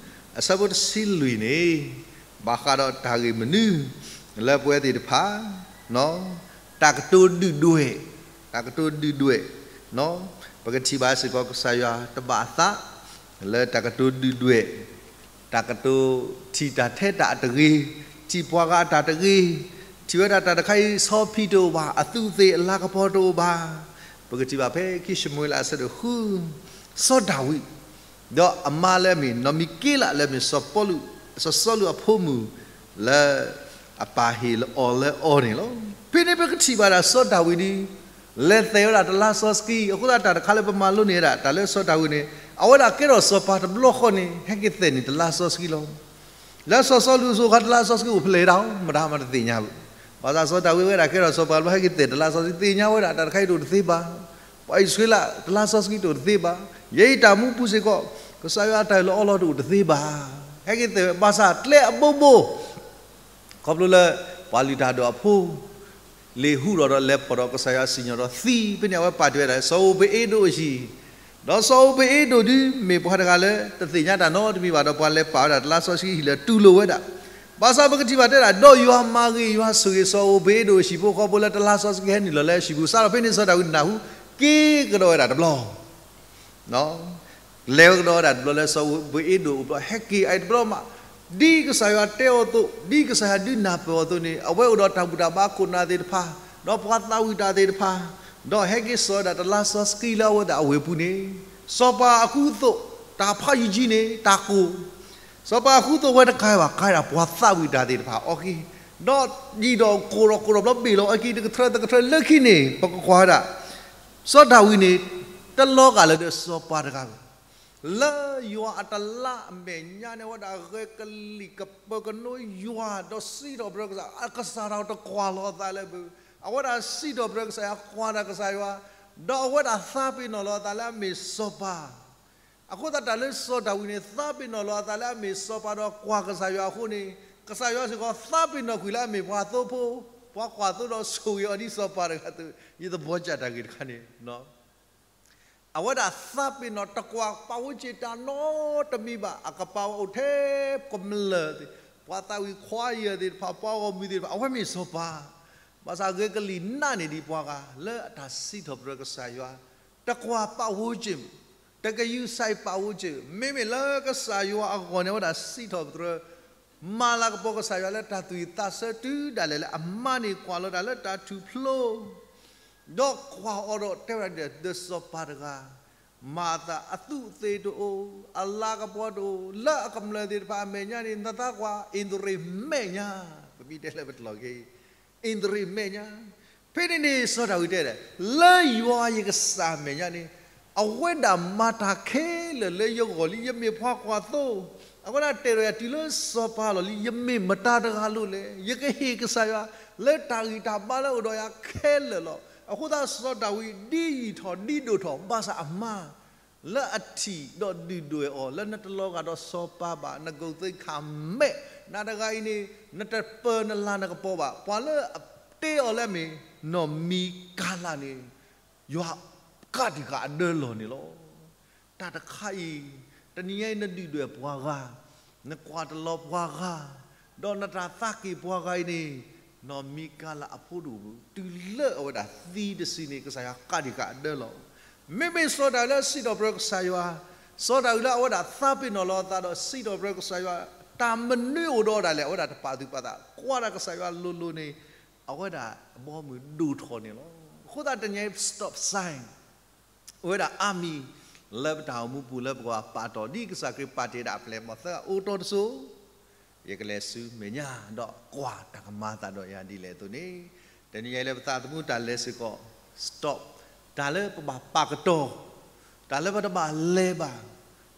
အဆၢဖိတဆံလွံၢ်န့ၣ်, ဘၣ်ဃးဒီးတၢ်ဂ့ၢ်မနုၤ, လၢပဝဲသ့ၣ်တဖၣ်, တၢ်ကတိၤဒုၣ်ဒွဲၣ်, တၢ်ကတိၤဒုၣ်ဒွဲၣ်, ပကထံၣ်ဘၣ်စ့ၢ်ကီးကစၢ်ယွၤတဘၣ်အသး, လၢတၢ်ကတိၤဒုၣ်ဒွဲၣ်, တၢ်ကတိၤထံၣ်တၢ်ထဲတၢ်အတဂ့ၤ, ထံၣ်ပှၤဂၤအတၢ်တဂ့ၤ, ထံၣ်ဝဲဒၣ်တၢ်တခါအံၤ ဆီဖံးတအိၣ်ဘၣ်, အသူးအသ့ၣ်အလၤကပီၤတအိၣ်ဘၣ်, ပကထံၣ်ဘၣ်ဖဲခံၡမူၤအ့လးအဆၢဒိၣ်ဃု, စီၤဒၤဝံး, ဒီးအမါလၢအမ့ၢ်နီၢ်မံက့လးလၢအမ့ၢ်စီၤပီလူး, စီၤစီလူးအဖိမုၣ်, လၢအပၢ်ဟ့ၣ်လီၤအီၤလၢအီၤန့ၣ်လီၤ. ဖဲန့ၣ်ပကထံၣ်ဘၣ်ဒၣ်စီၤဒၤဝံးဒ် လဲၤသဲးဝဲဒၣ်တလါစီဆှံ, အဃိသတးတၢ်တခါလၢပမၤလိန့ၢ်ဝဲဒၣ် တၢ်လၢစီၤဒၤဝံးန့ၣ် အဝဲဒၣ်ကဲထီၣ်စီၤပၤတဘျီဃီန့ၣ် ဟဲက့ၤသဲးန့ၢ်တလါစီဆှံလီၤ. လၢစီၤစီလူးအစိၤအခါတလါစီဆှံအိၣ်ဖဲလဲၣ်ဒၣ် မတၤမးတသ့ၣ်ညါဘၣ်. ဘၣ်ဆၣ်စီၤဒၤဝံးဝဲဒၣ်ကဲထီၣ်စီၤပၤတဘျီ ဟဲက့ၤသဲးတလါစီဆှံ သ့ၣ်ညါဝဲဒၣ် တၢ်တခါအံၤတအိၣ်တသ့ဘၣ်. ပှၤအံၣ်စရ့လးတလါစီဆှံတအိၣ်တသ့ဘၣ်. ယဲအံၤတၢ်မူပူၤစ့ၢ်ကီး ကစၢ်ယွၤအတၢ်အၢၣ်လီၤအီလီၤတအိၣ်တသ့ဘၣ်. ဟဲက့ၤသဲးဝဲ ဘၣ်ဆၣ်ကျဲအဘိဘိ ခီဖျိလၢ ပှၤလုၢ်တၢ်ဒိၣ်အဖိ လ့ၤဟူထီၣ်ဒီးလဲၤဖီၣ်ဒီးကစၢ်ယွၤစံၣ်ညီၣ်ဒီးသံ, ဖဲန့ၣ်အဝဲပာ်တ့ၢ်ဝဲဒၣ် စီၤဧူဘ့ၣ်အ့ဒိးအဟံၣ်, ဒီးစီၤဧူဘ့ၣ်အ့ဒိးဒု မ့ၢ်ပှၤတဂၤလၢ တသ့ၣ်ညါတၢ်နီတမံၤဘၣ်ဒီး ပှၤလဲၤပာ်ဝဲဒၣ်တလါစီဆှံဟံၣ်လၢတူၢ်လိာ်ဝဲဒၣ်, ဘၣ်ဆၣ်ပကထံၣ်ဘၣ်တဲဒၣ် ဒီးယွၤမၤဂ့ၤ ယွၤဆိၣ်ဂ့ၤစီၤဧိၤဘ့ၤအ့ဒိၣ်အဟံၣ်ဖိဃီဖိလၢတလါစီဆှံကဟဲနုာ်လီၤလၢအဟံၣ်ပူၤ စးထီၣ်ဖဲန့ၣ် စီၤဒၤဝံးနၢ်ဟူ က့ၤကဒီးဝဲဒၣ်တဘျီ လဲၤဝဲကဒီးဝဲဒၣ်တဘျီလၢစီၤဧိၤဘ့ၤအ့ဒိၣ်အိၣ်ဘျီ ဟဲက့ၤအအံၤတဘျီမး, ဒ်ကစၢ်ယွၤတဲအီၤအသိး ဒ်ကစၢ်ယွၤဒုးနၢ်ပၢၢ်အီၤအသိးန့ၣ် အဝဲအိၣ်ဒီးတၢ်ဘူၣ်တၢ်ဘါခိၣ်နၢ်သ့ၣ်တဖၣ်, ဒီးပှၤသးဝံၣ်တၢ်သ့ၣ်တဖၣ်, ဒီးဟဲက့ၤစိာ်ဝဲဒၣ်တလါစီဆှံလၢအဝဲဒၣ်အဝ့ၢ်ပူၤန့ၣ်, စီၤပၤအဃုအသိး တၢ်ဖးယံၤကၠံန့ၣ် တၢ်ကိၢ် စီၤပၤအဃုအသိးဝဲတကါဘၣ် ကါဒၣ်ပှၤသးဝံၣ်တၢ်သ့ၣ်တဖၣ်အီၤက့ၤ, ဒီးယံာ်ဒီးကိၢ်ဒီးကိၢ်ဒီးဘျီဘ့ၣ်လီၤအီၤက့ၤ တကထြၢတကထြၢလၢခံန့ၣ် ပကကွၢ်ဝဲဒၣ် စီၤဒၤဝံးန့ၣ် တလီၤဂာ်လၢဒီးစီၤပၤတဂၤဘၣ်. လၢယွၤအတလါအမဲာ်ညါန့ၣ် အဝဲဒၣ်ဂဲၤကလံၣ်ကပၢၤကနိယွၤ ဒီးစံးထီၣ်ပတြၢၤကစၢ်, ကစၢ်ဒၣ်တကွၢ်လီၤအသးလၢပှၤ, အဝဲဒၣ်စံးထီၣ်ပတြၢၤကစၢ်ယွၤ ကွၢ်တၢ်ကစၢ်ယွၤ, ဒီးအဝဲဒၣ်သးပ့ၤနီၣ်လီၤအသးလၢအမ့ၢ်စီၤပၤ အဃိသတးတၢ်လၢစီၤဒၤဝံးန့ၣ် သးပ့ၤနီၣ်လီၤအသးလၢအမ့ၢ်စီၤပၤဒီးကွၢ်ကစၢ်ယွၤအဃိန့ၣ်, ကစၢ်ယွၤစ့ၢ်ကီးသးပ့ၤနီၣ်ကွံာ်လၢအမ့ၢ်ပှၤသိဖိ, ပှၤကွၢ်သိဒီးဆိၣ်ဂ့ၤအီၤဒ်စီၤပၤတဂၤအသိး, ယသဘီကၢ်တၢ်ဂ့ၢ်တခါန့ၣ်, အဝဲဒၣ်သးပ့ၤနီၣ်တကွၢ်ပာ်ဝဲစ့ၢ်တၢ်နီတမံၤဘၣ်, အကပၤဝဲအိၣ်ထဲကမျၢၢ်သ့ၣ်, ပှၤသးဝံၣ်ခွါယဲၢ်သ့ၣ်တဖၣ်, ပှၤဂီၢ်မုၢ်သ့ၣ်တဖၣ်, အဝဲမ့ၢ်စီၤပၤ, ဘၣ်ဆၣ်ဂဲၤကလံၣ်နးန့ၢ်ဒံးပှၤဂၤ လၢအတၢ်စံးထီၣ်ပတြၢၤကစၢ်ယွၤ, တကွၢ်ပာ်ဝဲစ့ၢ် တကယူၤစဲးပာ်ဝဲစ့ၢ်, မ့မ့ၢ်လၢကစၢ်ယွၤအဂီၢ်န့ၣ် အဝဲဒၣ်စံးထီၣ်ပတြၢၤ, မၤလၤကပီၤကစၢ်ယွၤလၢတၢ်သူၣ်ဝံၣ်သးဆၢတုၤဒၣ်လဲာ်လၢအမါန့ၣ်ကွၢ်လီၤတၢ်လၢတၢ်ထူၣ်ဖျိ, ဒီးကွၢ်အီၤဒီးတဲဝဲဒၣ်ဒီးစီၤပၤတဂၤ, မၤအသးအသူးအသ့ၣ်တအိၣ်, အလၤကပီၤတအိၣ်, လၢအကမျၢၢ်သ့ၣ်တဖၣ်အမဲာ်ညါန့ၣ် နသးကွၢ် အ့ၣ်တရံးမဲာ်ညါ, ပမ့ၢ်တဲလၢပတလီၢ်က့ၤ အ့ၣ်တရံးမဲာ်ညါ, ဖဲန့ၣ်န့ၣ် စီၤဒၤဝံးတဲဒၣ်, လၢယွၤယကစၢ်အမဲာ်ညါန့ၣ်, အဝဲဒၣ်မၤတၢ်ခဲလၢာ်လၢယဂီၢ်လံ, ယမ့ၢ်ပှၤကွၢ်သိ, အဝဲဒၣ်တဲဒီးယၤတုၤလၢစီၤပၤလီၢ်လံ, ယမ့ၢ်မတၤတဂၤလိၤလဲၣ်, ယကဟ့ၣ်ကစၢ်ယွၤ လၢတၢ်ဂံၢ်တၢ်ဘါလၢအိၣ်ဒီးယၤခဲလၢာ်လီၤ. အဃိသတးစီၤဒၤဝံးဒ်ယံာ်ထီၣ်ဒ်ဒိၣ်ထီၣ် ဘၣ်ဆၣ်အမါ လၢအထံၣ်ဒီးဒုၣ်ဒွဲၣ်အီၤ လၢနတလီၤဂာ်ဒီးစီၤပၤဘၣ်, န good thing ခးမဲာ်, နၤတဂၤအံၤန့ၣ် နတပၢၤနလၤနကပီၤဘၣ်, ပှၤလၢအတ့အီၤလၢအမ့ၢ် နီၢ်မံကၤလးန့ၣ် ယွၤကးတံာ်ဃာ်အဒၢလီၢ်န့ၣ်လီၤ. တၢ်တခါအံၤ, တနံၤညါအံၤနဒုၣ်ဒွဲၣ်ပှၤဂၤ, နကွၢ်တလီၤပှၤဂၤ, ဒီးနတၢ်သးက့ၤပှၤဂၤအံၤန့ၣ်, နီၢ်မံကၤလးအဖိဒိၣ်မုၣ် တုၤလၢအဝဲဒၣ်သံတစုန့ၣ် ကစၢ်ယွၤကးတံာ်ဃာ်အဒၢလီၢ်. မ့မ့ၢ်စီၤဒၤဝံးလၢစံးထီၣ်ပတြၢၤကစၢ်ယွၤ, စီၤဒၤဝံးလၢအဝဲဒၣ်သးပ့ၤနီၣ်လီၤအသးဒီးစံးထီၣ်ပတြၢၤကစၢ်ယွၤ, တၢ်မနုၤအိၣ်ဒီးဒၣ်လဲာ် အဝဲဒၣ်တပာ်သူၣ်ပာ်သး, ကွၢ်ဒၣ်ကစၢ်ယွၤလိၤလိၤန့ၣ်, အဝဲဒၣ်အဘီအမုၢ်ဒိၣ်ထီၣ်န့ၣ်လီၤ. အဃိသတးတနံၤအံၤ stop sign အိၣ်ဝဲဒၣ်အါမံၤ လၢပတၢ်အိၣ်မူပူၤလၢပကဘၣ်ပာ်တီၢ်ဒ်ကစၢ်ခရံာ်ပာ်တ့ၢ်ဒၣ်အပျဲၢ်မီၢ်သၢဂၤ အိၣ်တီတစိၤ, ယကလဲၤဆူမဲာ်ညါ ဒီးကွၢ်တၢ်ကမၤအသးဒီးယၤဒ်လဲၣ်အသိးန့ၣ်, တနံၤညါအံၤလၢပသးသမူတၢ်လဲၤစ့ၢ်ကီး stop, တၢ်လၢပဘၣ်ပာ်ကတီၢ်, တၢ်လၢပတဘၣ်လဲၤဘၣ်,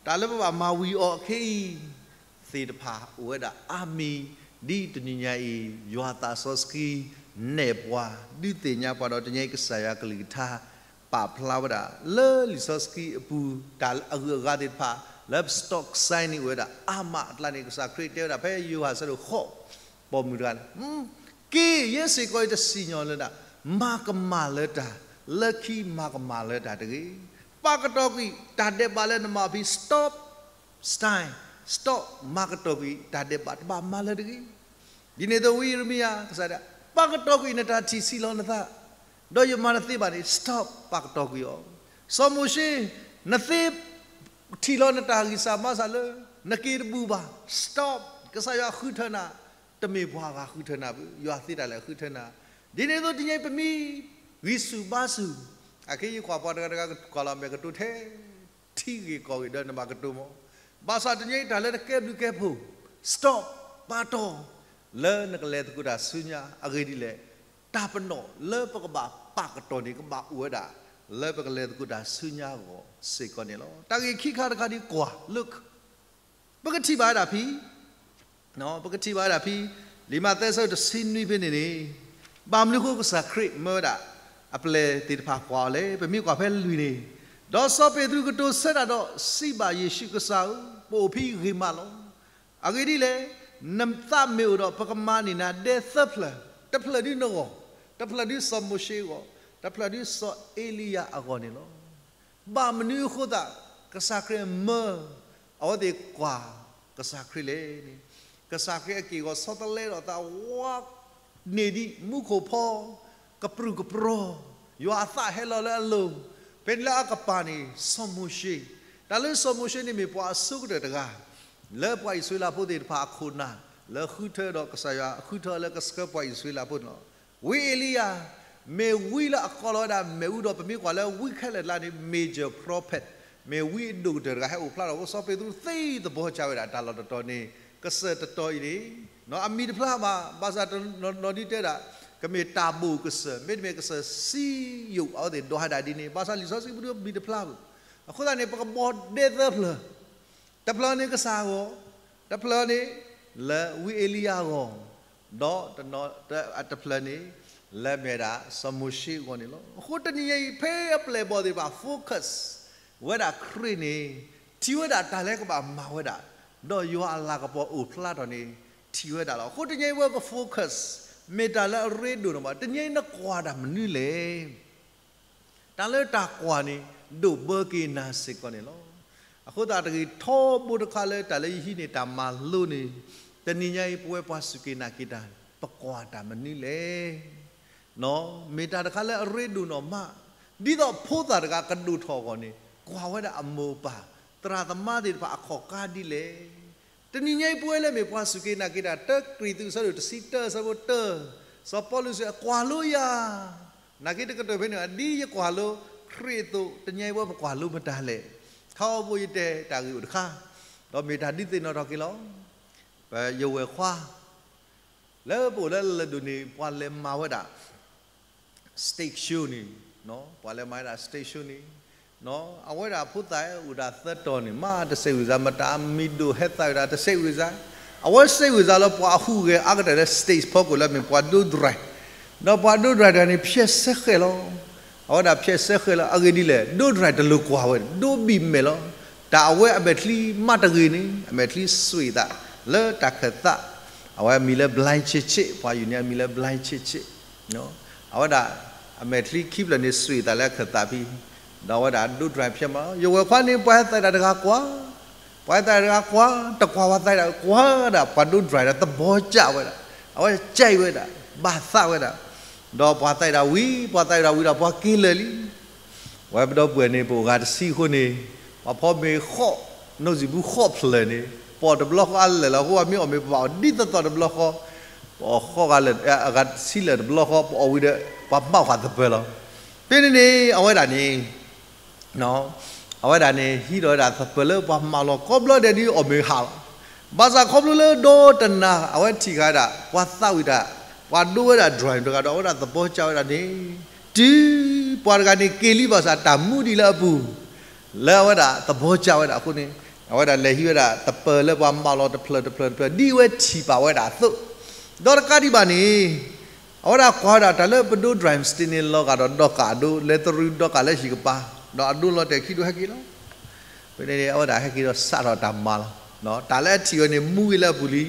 တၢ်လၢပဘၣ်မၤဝံၤအီၤအခဲအံၤ သ့ၣ်တဖၣ်အိၣ်ဝဲဒၣ်အါမံၤ, ဒ်တနံၤညါအံၤ ယွၤသးစီဆှံနဲၣ်ပှၤ ဒုးသ့ၣ်ညါပှၤဒီးတနံၤအံၤ ကစၢ်ယွၤကလုၢ်ကထါ ပာ်ဖျါဝဲဒၣ် လၢလံာ်စီဆှံအပူၤ တၢ်အဂုၤအဂၤသ့ၣ်တဖၣ် လၢပ stop sign န့ၣ်အိၣ်ဝဲဒၣ်အါမးအကျါန့ၣ် ကစၢ်ခရံာ်တဲဝဲဒၣ်ဖဲယိၤဟၣ်အဆၢဒိၣ်ဃိး ပိာ်မုၣ်တဂၤန့ၣ်, က့ၤ ယဲစ့ၢ်ကီးယတစံၣ်ညီၣ်လၢနၤ, မၤကမၣ်လၢတၢ်, လၢခံမၤကမၣ်လၢတၢ်တဂ့ၤ. ပာ်ကတီၢ်ကွံာ်တၢ်ဒဲးဘးလၢနမၤဖဲ stop, stop, မၤကတီၢ်ကွံာ်တၢ်ဒဲးဘး တဘၣ်မၤလၢတဂ့ၤ. ဒ်န့ၣ်အသိးဝံယံးရမံယၤ ကစၢ်ဒၣ်, ပာ်ကတီၢ်ကွံာ်နတၢ်ထံၣ်ဆံးလီၤနသး, ဒီးယမၤတသ့ဘၣ်န့ၣ် stop ပာ်ကတီၢ်ကွံာ်အီၤ. စီၤမိၤၡ့, နသ့ ထံၣ်လီၤနတၢ်ဂံၢ်စၢ်ဘါစၢ်လၢ နက့ၤတဘူၣ်ဘၣ်, stop, ကစၢ်ယွၤဃုထၢနၤ, တမ့ၢ်ပှၤဂၤဃုထၢနၤဘၣ်, ယွၤသ့တၢ်လၢအဃုထၢနၤ. ဒ်န့ၣ်အသိးတနံၤအံၤပမ့ၢ်ဂံၢ်ဆူၣ်ဘါဆူၣ်, အခဲအံၤယကွၢ်ပှၤတဂၤတဂၤကကွၢ်လီၤမဲာ်ကတိၤထဲ ထံဂ့ၢ်ကီၢ်ဂ့ၢ်ဒီးနဘၣ်ကတိၤမး. ဘၣ်ဆၣ်တနံၤအံၤတၢ်လၢနကဲဘျုးကဲဖှိၣ်, stop, ပာ်တီၢ်, လၢနကလဲၤသကိးတၢ်ဆူညါအဂ့ၢ်ဒ်လဲၣ်, တၢ်ပနီၣ်လၢပကဘၣ်ပာ်ကတီၢ်န့ၣ် ကဘၣ်အိၣ်ဝဲဒၣ် လၢပကလဲၤသကိးတၢ်ဆူညါအဂီၢ်စ့ၢ်ကီးန့ၣ်လီၤ. တၢ်ဂ့ၢ်ခံခါတခါဒ်ကွၢ် look, ပကထံၣ်ဘၣ်ဝဲဒၣ်ဖံ ပကထံၣ်ဘၣ်ဝဲဒၣ်ဖံ လံာ်မးသဲအဆၢဒိၣ်တဆံနွံဖဲန့ၣ်န့ၣ်, ဘၣ်မနုၤအဃိကစၢ်ခရံာ်မၢဝဲဒၣ် အပျဲၢ်သ့ၣ်တဖၣ်ကွၢ်အီၤလဲၣ်. ပမ့ၢ်ကွၢ်ဖဲလွံၢ်န့ၣ်, ဒီးစီၤပ့းတရူးကတိၤဆၢတၢ်ဒီး စံးဘၣ်ယ့ၣ်ၡူး, ကစၢ်ဧၢ, ပအိၣ်ဖဲအံၤဂ့ၤမးလီၤ. အဂ့ၢ်ဒ်လဲၣ်, နသးမ့ၢ်အိၣ်ဒီး ပကမၤန့ၢ်နၤဒဲသၢဖျၢၣ်, တဖျၢၣ်ဒ်နဂီၢ်, တဖျၢၣ်ဒ်စီၤမိၤၡ့အဂီၢ်, တဖျၢၣ်ဒ်စီၤအ့လံယၤအဂီၢ်န့ၣ်လီၤ. ဘၣ်မနုၤအဃိသတး ကစၢ်ခရံာ်မၢ အဝဲသ့ၣ်ကွၢ်ကစၢ်ခရံာ်လဲၣ်န့ၣ်, ကစၢ်ခရံာ်အက့ၢ်အဂီၤဆီတလဲဒီးသးဝါ န့ၢ်ဒံးမူခိၣ်ဖီ ကပြုၢ်ကပြီၤ, ယွၤအသးဟဲလီၤလၢအလိၤ, ဖဲန့ၣ်လၢအကပၤန့ၣ် စီၤမိၤၡ့, တၢ်လၢစီၤမိၤၡ့န့ၣ်မ့ၢ်ပှၤအဆိကတၢၢ်တဂၤ လၢပှၤအံၣ်စရ့လးဖိသ့ၣ်တဖၣ်အခိၣ်နၢ် လၢဃုထၢဒီးကစၢ်ယွၤဃုထၢလၢကဆှၢပှၤအံၣ်စရ့လးဖိန့ၣ်လီၤ. ဝံအ့လံယၤ မ့ၢ်ဝံလၢအကီလီၤဝဲဒၣ်မ့ၣ်အူဒီး ပမ့ၢ်ကွၢ်လၢဝံခဲလၢာ်တကျါန့ၣ် major prophet, မ့ၢ်ဝံအဒိၣ်ကတၢၢ်တဂၤဟဲအိၣ်ဖျါထီၣ်အဃိ စီၤပ့းတရူးသ့သဘီကၢ်ဝဲဒၣ် တၢ်လီၢ်တတီၤန့ၣ် ကစၢၢ်တတီၤအံၤန့ၣ် အမံၤတဖျါဘၣ်, ဘၣ်ဆၣ်တနီၤနီၤဒ်တဲဒၣ် ကမ့ၢ်တၢ်ဘိၣ်ကစၢၢ် မ့တမ့ၢ်ကစၢၢ်စံယိၣ် အဝဲသ့ၣ်ဒိးဟဲဒၣ်ဒ်န့ၣ် ဘၣ်ဆၣ်လံာ်စီဆှံပူၤဒ်မံၤတဖျါဘၣ်. အဃိသတးန့ၣ် ပကဘီၣ်ဒဲသၢဖျၢၣ်, တဖျၢၣ်န့ၣ်ကစၢ်အဂီၢ်, တဖျၢၣ်န့ၣ် လၢဝံအ့လံယၤအဂီၢ်, ဒီးတနီၤ တဖျၢၣ်န့ၣ် လၢမ့ၢ်ဝဲဒၣ်စီၤမိၤၡ့အဂီၢ်န့ၣ်လီၤ. အဃိတနံၤညါအံၤ ဖဲအပျဲၢ်အဘီၣ်သ့ၣ်တဖၣ် focus ဝဲဒၣ်ခရံာ်န့ၣ် ထံၣ်ဝဲဒၣ်တၢ်လၢကဘၣ်မၤဝဲဒၣ်, ဒီးယွၤအလၤကပီၤအိၣ်ဖျါထီၣ်န့ၣ် ထံၣ်ဝဲဒၣ်လီၤ. အဃိတနံၤအံၤဝဲက focus မ့ၢ်တၢ်လၢအရ့ဒိၣ်န့ၣ်ဘၣ်. တနံၤအံၤနကွၢ်တၢ်မနုၤလဲၣ်. တၢ်လၢတၢ်ကွၢ်န့ၣ် ဒိၣ်ဘၢက့ၤနၤစ့ၢ်ကီးန့ၣ်လီၤ. အဃိသတးတဂ့ၤထီဘိတခါလၢတၢ်လၢယဟံးန့ၢ်တၢ်မၤလိန့ၣ်, တနံၤညါအံၤ ပဝဲပှၤစူၢ်က့ၤနာ်က့ၤတၢ် ပကွၢ်တၢ်မနုၤလဲၣ်. မ့ၢ်တၢ်တခါလၢအရ့ဒိၣ်နီၢ်မး, ဒ်သိးဖိသၣ်တဂၤကဒိၣ်ထီၣ်အဂီၢ်န့ၣ် ကွၢ်ဝဲဒၣ်အမိၢ်အပၢ် သရၣ်သမါသ့ၣ်တဖၣ်အခီၣ်ကါဒ်လဲၣ်. တနံၤညါအံၤ ပဝဲလၢမ့ၢ်ပှၤစူၢ်က့ၤနာ်က့ၤတၢ် တၢကရံၣ်သူး အဆၢဒိၣ်တဆံတၢ အဆၢဖိတၢ, စီၤပီလူးစံး ကွၢ်လိယၤ နာ်က့တကတၢၢ်ဖဲန့ၣ် ဒ်ယကွၢ်လိခရံာ်အသိး တနံၤညါအံၤ ပဝဲပကွၢ်လိမတၤလဲၣ်. ထီဘိယတဲတၢ်ဂ့ၢ်အိၣ်တခါ, ဒီးမ့ၢ်တၢ်ဒုးသ့ၣ်နီၣ်ထီၣ်က့ၤလီၤ. ပယဝဲၢ်ခွါ လၢပအိၣ်လၢလၢၢ်ဒိၣ်န့ၣ် ပှၤလဲၤမၤဝဲဒၣ် stage show န့ၣ်, ပှၤလဲၤမၤဝဲဒၣ် stage show န့ၣ်, အဝဲဒၣ်ဖိသၣ်အိၣ်ဒၣ်သၢတီၤန့ၣ် မ့ၢ်တစဲးဝံၤစါ မတၤမံၤဒိၣ်ဟဲသးဝဲဒၣ် တစဲးဝံၤစါ, အဝဲစဲးဝံၤစါလၢပှၤအဟူးဂဲၤအါကတၢၢ်လၢ stage ဖီခိၣ်လၢမ့ၢ်ပှၤဒိ drive, ဒီးပှၤဒိ drive တဂၤန့ၣ် ဖျဲးစဲဃဲးလီၤ. အဝဲဒၣ်ဖျဲးစဲဃဲးလီၤ အဂ့ၢ်ဒ်လဲၣ်, ဒိ drive တလိၣ်ကွၢ်ဝဲ ဒိဘံၣ်မဲာ်လီၤ. တၢ်အဝဲအမဲာ်ချံမးတဂ့ၤန့ၣ် အမဲာ်ချံစွံာ်သး လၢတၢ်ခၢၣ်သး, အဝဲအမံၤလၢ blind ဆံးဆံး, ပှၤယူၤန့ၣ်အမံၤလၢ blind ဆံးဆံး, အဝဲဒၣ် အမဲာ်ချံခံဖျၢၣ်န့ၣ် စွံာ်သးလၢအခၢၣ်သးဖံ, ဒီးအဝဲဒၣ်ဒိ drive ဖျဲးမးလီၤ. ယဝဲၢ်ခွါန့ၣ် ပှၤဟဲသးဒၣ်တဂၤကွၢ်, ပှၤဟဲသးဒၣ်တဂၤကွၢ်, တကွၢ်ပှၤသးဒၣ်ကွၢ်ဒၣ် ပှၤဒိ drive ဒီးသဘီကၢ်ဝဲဒၣ်, အဝဲကၢ်ဝဲဒၣ်, ဘၣ်သးဝဲဒၣ်, ဒီးပှၤသးဒၣ်ဝံၤ, ပှၤသးဒၣ်ဝံၤဒီးပှၤက့ၤလၢာ်လံ ဝဲပဒီပုၢ်ဝဲၢ်န့ၣ် ပအိၣ်ဂၤတဆံအဃိန့ၣ်, ပှၤဖီမ့ၤဃီ, နိစံာ်ပူၤဃီဖျၢၣ်န့ၣ်, ပအီၣ်တဘျီဃီအလၢာ်လီၤ. အဃိပမ့ၢ်အီၣ်မ့ၤ ပဘၣ်အီၣ်ဒ်သိးသိးတဘျီဃီ, ပအီၣ်ဃီဂၤလၢာ်, အဂၤတဆံလၢာ်တဘျီဃီ, ပအီၣ်ဝံၤဒီး ပှၤမၤအီၣ်ဃာ်သပၢၤလီၤ. ဖဲန့ၣ်န့ၣ် အဝဲဒၣ်န့ၣ် အဝဲဒၣ်န့ၣ် ဟံးထီၣ်ဝဲဒၣ်သပၢၤလၢပှၤမၤလီၤ ကိးဘျီဒဲးဒ်အီၣ်မ့ၤဟးလီၤ. ဘၣ်ဆၣ်ခီဖျိလၢဒီတနၤ အဝဲထံၣ်ဃာ်ဝဲဒၣ် ပှၤသးဝံၣ်တၢ်, ပှၤဒိဝဲဒၣ် drive တဂၤဒီး အဝဲဒၣ်သဘီကၢ်ဝဲဒၣ်န့ၣ်, တုၤပှၤတဂၤန့ၣ်က့ၤလံဘၣ်ဆၣ် တၢ်မူဒံးလၢအပူၤ လၢအဝဲဒၣ်သဘီကၢ်ဝဲဒၣ်အဃိန့ၣ်, အဝဲဒၣ်လဲၤဟံးဝဲဒၣ်သပၢၤလၢပှၤမၤလီၤတဖျၢၣ်တဖျၢၣ်တဖျၢၣ် ဒ်အဝဲထံၣ်ပာ်ဝဲဒၣ်အသိး, ဒီးတကးဒံးဘၣ်န့ၣ် အဝဲဒၣ်ကွၢ်ဝဲဒၣ်တၢ်လၢပဒိ drive စတ့န့ၣ် လီၤဂာ်ဒီးဒီကၣ်အဒိ လဲၤတရူးဒီကၣ်လၢဟံၣ်ကပၤ, ဒီးအဒိလီၤတဲာ်ခံဒိဟဲက့ၤလီၤ. ဖဲန့ၣ်န့ၣ် အဝဲဒၣ်ဟဲက့ၤဒီးစးထီၣ်တၢ်မၤလီၤ. တၢ်လၢအထံၣ်ဝဲန့ၣ် မူဂ့ၤလၢအပူၤလံ,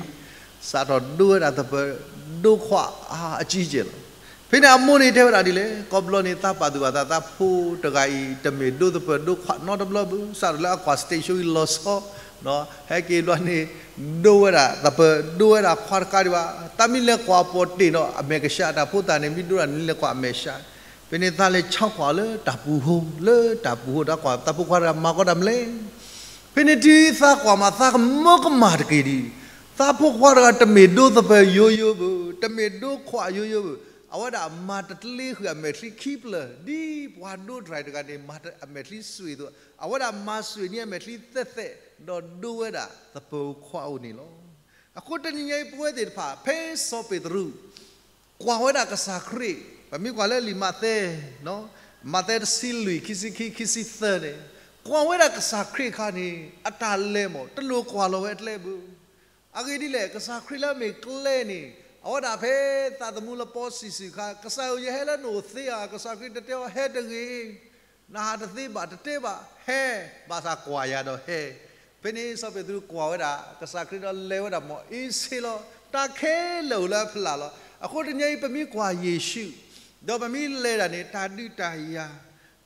စးထီၣ်ဒိဝဲဒၣ်သပၢၤ ဒိခွးအါအကံကဲလီၤ. ဖဲန့ၣ်အမိၢ်န့ၣ်တဲဝဲဒၣ်ဒ်လဲၣ်, ကိးဘျီန့ၣ် သးပာ်သူၣ်ပာ်သး သးဖိတဂၤအံၤ တမ့ၢ်ဒိသပၢၤဒိခွးနီတဘျီဘၣ်, စးထီၣ်လၢအကွၢ် stage show အံၤလီၤဆီ, ဟဲက့ၤဘျီန့ၣ် ဒိဝဲဒၣ်သပၢၤ ဒိဝဲဒၣ်ခွးတခါဒံးဘၣ်, တၢ်မ့ၢ်လဲၤကွၢ်အပီၢ်တ့ၢ်ဒီး အမဲာ်ကဆှး တၢ်ဖိသၣ်န့ၣ် မ့ၢ်ဒိတၢ်န့ၣ်လဲၤကွၢ်အမဲာ်ဆှး, ဖဲန့ၣ်သးလဲၤဆီကွၢ်လၢတၢ်ပူၤဟိ လၢတၢ်ပူၤဟိ တၢ်ကွၢ်သးဖိခွါတဂၤမၤကီတၢ်မနုၤလဲၣ်. ဖဲန့ၣ်တုၤသးကွၢ်မး သးကမၢကမၣ်တက့ၢ်ဒံး, သးဖိခွါတဂၤတမ့ၢ်ဒိသပၢၤယိယိဘၣ်, တမ့ၢ်ဒိခွးယိယိဘၣ်, အဝဲဒၣ်မၤတတလ့ဃုာ်အမဲာ်ချံခံဖျၢၣ် ဒ်ပှၤဒိ drive တဂၤန့ၣ် မၤအမဲာ်ချံစွံာ်အသိး, အဝဲဒၣ်မၤစွံာ်န့ၢ်အမဲာ်ချံသဲးသဲး ဒီးဒိဝဲဒၣ်သပၢၤခွးအိၣ်န့ၣ်လီၤ. အဃိတနံၤညါအံၤ ပဝဲသ့ၣ်တဖၣ် ဖဲစီၤပ့းတရူး ကွၢ်ဝဲဒၣ်ကစၢ်ခရံာ်, ပမ့ၢ်ကွၢ်လၢလံာ်မးသဲ, မးသဲတဆံလွံၢ် ခံဆံခံ ခံဆံသၢန့ၣ်, ကွၢ်ဝဲဒၣ်ကစၢ်ခရံာ်အခါန့ၣ် အတၢ်လဲၤမး တလိၣ်ကွၢ်လီၤဝဲအကျဲဘၣ်. အဂ့ၢ်ဒ်လဲၣ်, ကစၢ်ခရံာ်လၢအမ့ၢ်ကျဲန့ၣ် အဝဲဒၣ်ဖဲသးသမူလၢပီစံးစူၤအခါ ကစၢ်ဧၢ ယဟဲလၢနအိၣ်သ့ဧါ, ကစၢ်ခရံာ်တတဲအီၤ ဟဲတဂ့ၤ နဟးတသ့ဘၣ်, တတဲဘၣ်, ဟဲ, ဘၣ်ဆၣ်ကွၢ်ယၤဒီးဟဲ. ဖဲန့ၣ်စီၤပ့းတရူးကွၢ်ဝဲဒၣ် ကစၢ်ခရံာ်ဒီးလဲၤဝဲဒၣ် မ့ၢ်အ့ဆ့လီၤ. တၢ်ခဲလၢာ်အိၣ်လၢအဖျၢၣ်လီၤ. အဃိတနံၤအံၤ ပမ့ၢ်ကွၢ်ယ့ၣ်ၡူး, ဒီးပမ့ၢ်လဲၤတၢ်န့ၣ် တၢ်ဒုးတၢ်ယၤ,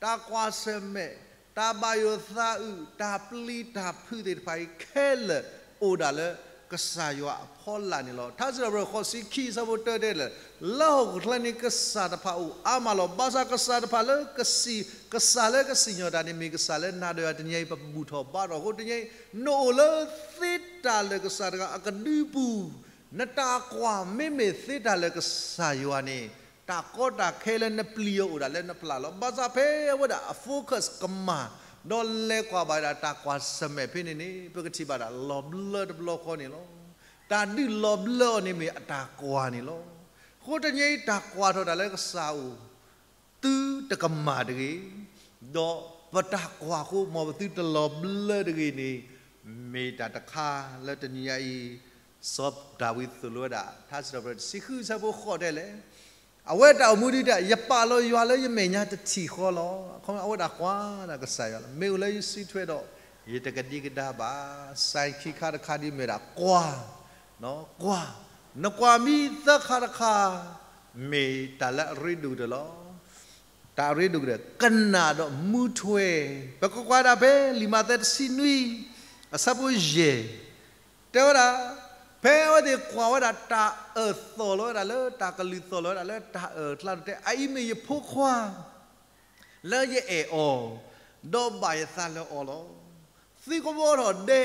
တၢ်ကွၢ်ဆၢၣ်မဲာ်, တၢ်ဘၣ်ယိၣ်သးအုး, တၢ်ပျံၤတၢ်ဖုးသ့ၣ်တဖၣ်အံၤ ခဲလၢာ်အိၣ်ဒၣ်လၢ ကစၢ်ယွၤအဖီလာ်န့ၣ်လီၤ. ထါစံးထီၣ်ပတြၢၤ ဃိးဆံခံ ဆၢဖိတၢတဲလၢာ်, လၢဟီၣ်ခိၣ်ချၢန့ၣ် ကစၢ်တဖၣ်အိၣ်အါမးလီၤ. ဘၣ်ဆၣ်ကစၢ်တဖၣ်လၢကစံၣ်, ကစၢ်လၢကစံၣ်ညီၣ်တၢ်န့ၣ် မ့ၢ်ကစၢ်လၢနၤဒီးယၤတနံၤအံၤ ပဘူၣ်ထီၣ်ဘါထီၣ်အဃိ တနံၤအံၤ နအိၣ်လၢသ့တၢ်လၢာ်ကစၢ်တဂၤအကဒုပူၤ, နတၢ်ကွၢ်မ့မ့ၢ်သ့တၢ်လၢာ်ကစၢ်ယွၤန့ၣ် တၢ်ကီတၢ်ခဲလၢနပျံၤအီၤအိၣ်ဒၣ်လၢနပျၢ်လီၤ. ဘၣ်ဆၣ်ဖဲအဝဲဒၣ်အ focus ကမၣ်, ဒီးလဲၤကွၢ်ဘၣ်ဝဲဒၣ်တၢ်ကွၢ်ဆၢၣ်မဲာ်ဖဲန့ၣ်န့ၣ် ပကထံၣ်ဘၣ်ဒၣ်လီၤဘျၢတဘျီဃီန့ၣ်လီၤ. တၢ်ဒုးလီၤဘျၢအီၤန့ၣ်မ့ၢ်အတၢ်ကွၢ်န့ၣ်လီၤ. အဃိတနံၤအံၤတၢ်ကွၢ်ထီၣ်တၢ်လၢကစၢ်အိၣ် သုတကမၣ်တဂ့ၤ, ဒီးပတၢ်ကွၢ်အဃိ မ်ပသုတလီၤဘျၢတဂ့ၤန့ၣ် မ့ၢ်တၢ်တခါလၢတနံၤညါအံၤ စီၤဒၤဝံးသိၣ်လိဝဲဒၣ် ထါစံးထီၣ်ပတြၢၤ တဆံဃု ဆၢဖိဃိးတဲလဲၣ်, အဝဲတၢ်အိၣ်မူဒ်တၢ် ယပာ်လီၤယွၤလၢယမဲာ်ညါတထံၣ်ဃီလီၤ. အခီအဝဲဒၣ်ကွၢ်ဒၣ်ကစၢ်ယွၤလီၤ. မ့ၢ်အိၣ်လၢယစုထွဲဒီး ယတကဒံကဒါဘၣ်. စဲခံခါတခါဒ်မ့ၢ်ဒၣ်ကွၢ်, ကွၢ်, နကွၢ်မံသၢခါတခါ မ့ၢ်တၢ်လၢအရ့ဒိၣ်ကတၢၢ်လီၤ. တၢ်အရ့ဒိၣ်ကတၢၢ် ကနၣ်ဒီးမူထွဲ, ပကကွၢ်ဒၣ်ဖဲလံာ်မးသဲတဆံနွံ အဆၢဖိယဲၢ်, တဲဝဲဒၣ်, ဖဲအဝဲသ့ၣ်ကွၢ်ဝဲဒၣ်တၢ်အၢၣ်သီၣ်လီၤဝဲဒၣ်လၢတၢ်ကလုၢ်သီၣ်လီၤဝဲဒၣ်လၢတၢ်အၢၣ်အကျါတတဲ အအံၤမ့ၢ်ယဖိခွါ လၢယအဲၣ်အီၤ, ဒီးဘၣ်ယသးလၢအီၤလီၤ. သုကဘှီထီၣ်ဒဲ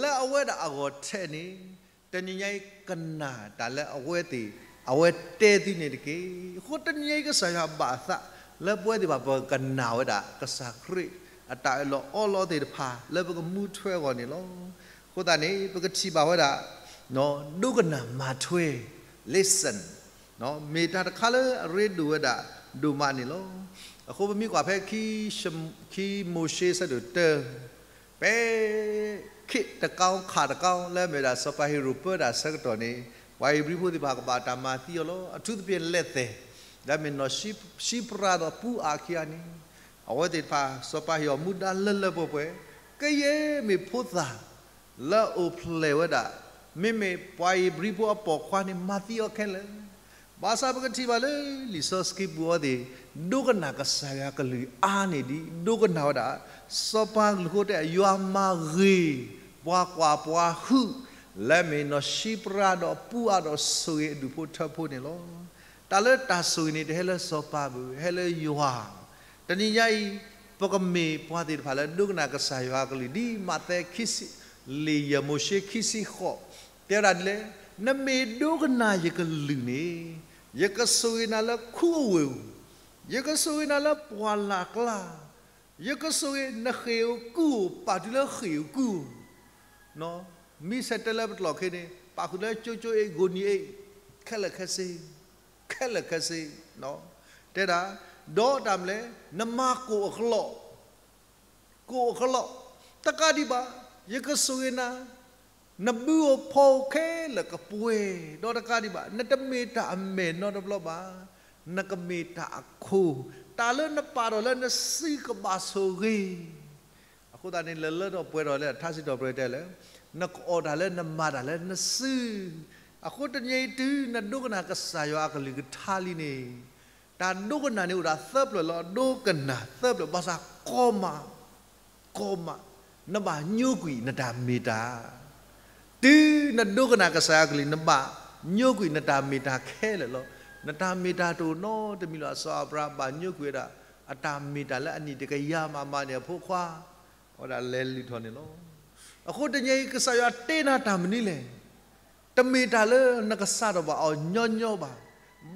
လၢအဝဲဒၣ်အဂီၢ်ထဲန့ၣ်, တနံၤညါအံၤကနၣ်တၢ်လၢအဝဲသ့ၣ် အဝဲတဲသုန့ၣ်တက့ၢ်. အဃိတနံၤညါအံၤကစၢ်ယွၤဘၣ်အသး လၢပဝဲသ့ၣ်တဖၣ် ပကကနၣ်ဝဲဒၣ် ကစၢ်ခရံာ်အတၢ်အၢၣ်လီၤအီလီၤသ့ၣ်တဖၣ် လၢပကမူထွဲအဂီၢ်န့ၣ်လီၤ. အဃိသတးန့ၣ် ပကထံၣ်ဘၣ်ဝဲဒၣ် ဒိကနၣ်မၤထွဲ listen မ့ၢ်တၢ်တခါလၢအရ့ဒိၣ်ဝဲဒၣ်ဒိၣ်မးန့ၣ်လီၤ. အဃိပမ့ၢ်ကွၢ်ဖဲ ခံမိၤၡ့ဆၢဒိၣ်တၢ ဖဲ ခ့ၣ်တကီ ခးတကီ လၢအမ့ၢ်ဝဲဒၣ်စီၤပၤဟ့ၤရိာ်ပၢတၢ်ဆၢကတီၢ်န့ၣ် ပှၤဧ့ၤဘြံၤဖိသ့ၣ်တဖၣ်ကဘၣ်တၢ်မၤသံအီၤလီၤ. အထူးသဖြင့် လဲၤသဲၣ် လၢအမ့ၢ်နီၢ်ၡံပြးဒီးပူအးခံဂၤန့ၣ် အဝဲသ့ၣ်တဖၣ် စီၤပၤဟ့ၣ်အီၤမူဒါလၢလၢပှဲၤပှဲၤ, ကယဲၢ်မ့ၢ်ဖိသၣ် လၢအအိၣ်ဖျဲၣ်ဝဲဒၣ်, မ့မ့ၢ်ပှၤဧ့ၤဘြံၤဖိအပိာ်ခွါန့ၣ် မၤသံအီၤခဲလၢာ်. ဘၣ်ဆၣ်ပကထံၣ်ဘၣ်လၢလံာ်စီဆှံပူၤအဝဲသ့ၣ် ဒိကနၣ်ကစၢ်ယွၤကလုၢ်အါန့ၢ်ဒံး ဒိကနၣ်ဝဲဒၣ် စီၤပၤကလုၢ်အဃိတဲ ယွၤမၤဂ့ၤ ပှၤကွၢ်ပှၤဟုၣ် လၢအမ့ၢ်နီၢ်ၡံပြးဒီးပူအးဒီးဆိၣ်ဂ့ၤအဒူၣ်ဖိထၢဖိန့ၣ်လီၤ. တၢ်လၢတၢ်ဆိၣ်ဂ့ၤန့ၣ် တဟဲလၢစီၤပၤဘၣ် ဟဲလၢယွၤ. တနံၤညါအံၤ ပကမ့ၢ်ပှၤသ့ၣ်တဖၣ်လၢဒိကနၣ်ကစၢ်ယွၤကလုၢ် ဒ်မးသဲခံဆံ, လံာ်ယဲၢ်မိၤၡ့ခံဆံဃိး တဲဝဲဒၣ်ဒ်လဲၣ်, နမ့ၢ်ဒိကနၣ်ယကလုၢ်န့ၣ် ယကဆိၣ်ဂ့ၤနၤလၢခူအဝ့ၢ်ဧိၤ, ယကဆိၣ်ဂ့ၤနၤလၢပှၢ်လၢ်ကျါ, ယကဆိၣ်ဂ့ၤနဃ့ၢ်ဧိၤကုၢ်ဧိၤ ပာ်တုၤလၢဃ့ၢ်ဧိၤကုၢ်ဧိၤ မ့ၢ်ဆဲးတဲလၢပကျိာ်ခဲအံၤန့ၣ် ပာ်ဃုာ်လၢကၠိကၠိအ့ၣ် ကိၣ်နံၤအ့ၣ် ခဲလၢာ်ခဲဆ့, ခဲလၢာ်ခဲဆ့, တဲဒၣ်, ဒီးတၢ်မနုၤလဲၣ် နမၤကိၣ်အကျိာ်, ကိၣ်အကျိာ်, တကးဒံးဘၣ် ယကဆိၣ်ဂ့ၤနၤ, နဘုဧိၤဖီဧိၤခဲလၢာ်ကပှဲၤ, ဒီးတကးဒံးဘၣ် နတမ့ၢ်တၢ်အမဲာ်နီတဘျီဘၣ်, နကမ့ၢ်တၢ်အခိၣ်, တၢ်လၢနပာ်ထီၣ်လၢနစုကဘၣ်ဆိၣ်ဂ့ၤ အဃိသတးန့ၣ် လၢလၢထီၣ်ပှဲၤထီၣ်လၢထါစံးထီၣ်ပတြၢၤတဲလၢ နကအီၣ်တၢ်လၢနမၤတၢ်လၢနစု, အဃိတနံၤအံၤတုၤနဒိကနၣ်ကစၢ်ယွၤအကလုၢ်ကထါလံန့ၣ်, တၢ်ဒိကနၣ်န့ၣ်အိၣ်ဒၣ်သၢဖျၢၣ်လီၤ. ဒိကနၣ်သၢဖျၢၣ် ဘၣ်ဆၣ်ကီမး ကီမး, နဘၣ်ညိကွံာ်နတၢ်မ့ၢ်တၢ်, တုၤနဒိကနၣ်ကစၢ်ယွၤအကလုၢ် နဘၣ်ညိကွံာ်နတၢ်မ့ၢ်တၢ်ခဲလၢာ်လီၤ. နတၢ်မ့ၢ်တၢ်တအိၣ်နီတမံၤလီၤ. စီၤအၤဘြၤဟၣ်ဘၣ်ညိကွံာ်ဝဲဒၣ် အတၢ်မ့ၢ်တၢ်လၢအနံၣ်တကယၤမးမးန့ၣ်အဖိခွါ, အဝဲဒၣ်လဲၤလုၢ်ထီၣ်န့ၣ်လီၤ. အဃိတနံၤအံၤ ကစၢ်ယွၤတ့နၤတၢ်မနုၤလဲၣ် တမ့ၢ်တၢ်လၢနကစးထီၣ်ဘၣ်အီၤညီညီဘၣ်.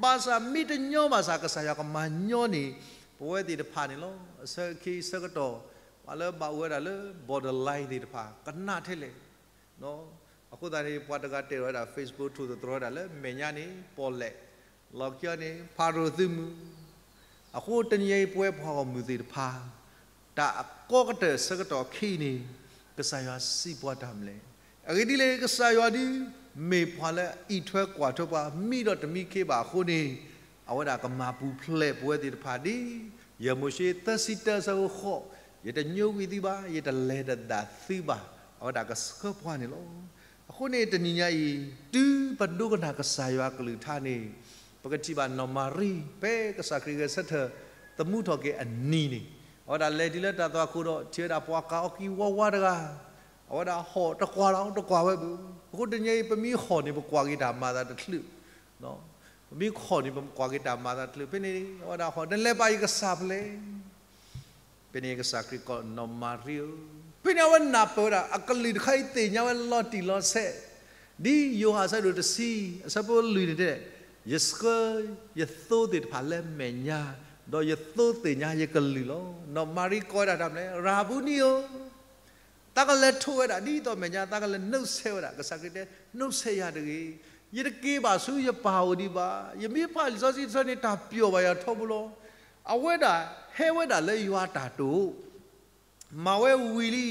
ဘၣ်ဆၣ်မ့ၢ်တညီဘၣ်ဆၣ် ကစၢ်ယွၤကမၤညီန့ၢ် ပဝဲသ့ၣ်တဖၣ်န့ၣ်လီၤ. အဆၢခံဆၢကတီၢ် ပှၤလၢဘၣ်အိၣ်ဝဲဒၣ်လၢ borderline သ့ၣ်တဖၣ် ကနၣ်ထဲလဲၣ်. အဃိသတးန့ၣ် ပှၤတဂၤတဲထီၣ်ဝဲဒၣ် Facebook ထိၣ်သတြီၤဝဲဒၣ်လၢ မဲာ်ညါန့ၣ် ပီၣ်လဲၣ်, လီၢ်ခံအီၤန့ၣ် ဖၤရိၤသုးမုၢ် အဃိတနံၤအံၤ ပဝဲပှၤဂီၢ်မုၢ်သ့ၣ်တဖၣ် တၢ်အကီကတၢၢ်ဆၢကတီၢ်ခံန့ၣ် ကစၢ်ယွၤစံးပှၤတၢ်မနုၤလဲၣ်. အဂ့ၢ်ဒ်လဲၣ် ကစၢ်ယွၤဒုး မ့ၢ်ပှၤလၢအအံးထွဲကွၢ်ထွဲပှၤ မံဒီးတမံခ့ဘၣ်အဃိန့ၣ် အဝဲဒၣ်ကမၤပူၤဖျဲးပဝဲသ့ၣ်တဖၣ်ဒ် ယဲၢ်မိၤၡ့သၢဆံတၢဆၢဖိဃိး, ယတညိကွံာ်သုဘၣ်, ယတလဲၤတဒၣ်သုဘၣ်, အဝဲဒၣ်ကဆှၢပှၤန့ၣ်လီၤ. အဃိန့ၣ်တနံၤညါအံၤ တုၤပဒိကနၣ်ကစၢ်ယွၤကလုၢ်ကထါန့ၣ် ပကထံၣ်ဘၣ်နီၢ်မၤရံ ဖဲကစၢ်ခရံာ်ဂဲၤဆၢထၢၣ်သမူထီၣ်က့ၤအနံၤန့ၣ် အဝဲဒၣ်လဲၤတုၤလၢတၢ်သွၣ်ခိၣ်ဒီး ထံၣ်ဝဲဒၣ်ပှၤကၤအီကံဝီဝါတဂၤ အဝဲဒၣ်ဟီၣ်တကွၢ်လီၤ တကွၢ်ဝဲဘၣ်. အဃိတနံၤအံၤ ပမ့ၢ်ဟီၣ်န့ၣ် ပကွၢ်က့ၤတၢ်မၤသးတချုး, ပမ့ၢ်ဟီၣ်န့ၣ် ပကွၢ်က့ၤတၢ်မၤသးတချုး. ဖဲန့ၣ် အဝဲဒၣ်ဟီၣ် နလဲၤဘၣ်ယကစၢ်ဖဲလဲၣ်. ဖဲန့ၣ်ကစၢ်ခရံာ်ကိးနီၢ်မၤရံဧၢ, ဖဲန့ၣ်အဝဲနၢ်ပၢၢ်ဝဲဒၣ် အကလုၢ်တခါအံၤသ့ၣ်ညါဝဲလီၤတံၢ်လီၤဆဲး, ဒ်ယိၤဟၣ်အဆၢဒိၣ်တဆံ အဆၢဖိလွံၢ်န့ၣ်တဲ, ယဆှၢယသိသ့ၣ်တဖၣ်လၢမဲာ်ညါ, ဒီးယသိသ့ၣ်ညါယကလုၢ်လီၤ. နီၢ်မၤရံကိးဝဲဒၣ်တၢ်မနုၤလဲၣ်, ရၤဘူနံဧၢ, သးကလဲၤထိးဝဲဒၣ် ဒ်သိးမဲာ်ညါ သးကလဲၤနုတ်ဆက်ဝဲဒၣ်. ကစၢ်ခရံာ်တဲ နုတ်ဆက်ယၤတဂ့ၤ, ယတက့ၤဘၣ်ဆူယပၢ်အအိၣ်ဒံးဘၣ်. ယမ့ၢ်ဖးလံာ်စီဆှံတဆၢန့ၣ် တၢ်ပျီၢ်ဘၣ်ယၤထီဘိလီၤ. အဝဲဒၣ်ဟဲဝဲဒၣ်လၢယွၤတၢ်တိာ်, မၤဝဲဝံၤလံ,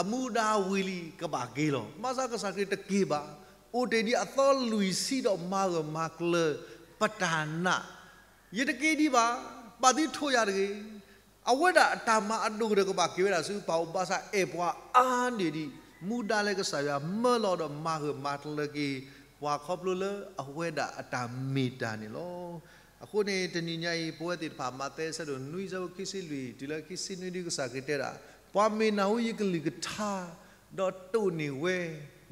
အမူဒါဝံၤလံ ကဘၣ်က့ၤလီၤ. ဘၣ်ဆၣ်ကစၢ်ခရံာ်တက့ၤဘၣ်, အိၣ်တ့ၢ်ဒံးအသီလွံၢ်ဆံဒီးမၤဂၢၢ်မၤကျၢၤပတၢ်နာ်, ယတက့ၤဒံးဘၣ်, ဘၣ်သုထိးယၤတဂ့ၤ. အဝဲဒၣ်အတၢ်မၤအဒိၣ်ကတၢၢ်ကဘၣ်က့ၤဝဲဒၣ်ဆူပၢ်အအိၣ် ဘၣ်ဆၣ်အဲၣ်ပှၤအါန့ၢ်ဒံး မူဒါလၢကစၢ်ယွၤမၢလီၤဒီးမၤဂၢၢ်မၤကျၢၤက့ၤပှၤခီဖျိလၢအဝဲဒၣ်အတၢ်မ့ၢ်တၢ်န့ၣ်လီၤ. အဃိန့ၣ် တနံၤညါအံၤ ပဝဲသ့ၣ်တဖၣ် မးသဲအဆၢဒိၣ်နွံ အဆၢဖိခံဆံလွံၢ် တုၤလၢခံဆံနွံဒ်ကစၢ်ခရံာ်တဲဒၣ်, ပှၤမ့ၢ်နၢ်ဟူယကလုၢ်ကထါ ဒီးတိၢ်န့ၢ်ဝဲ,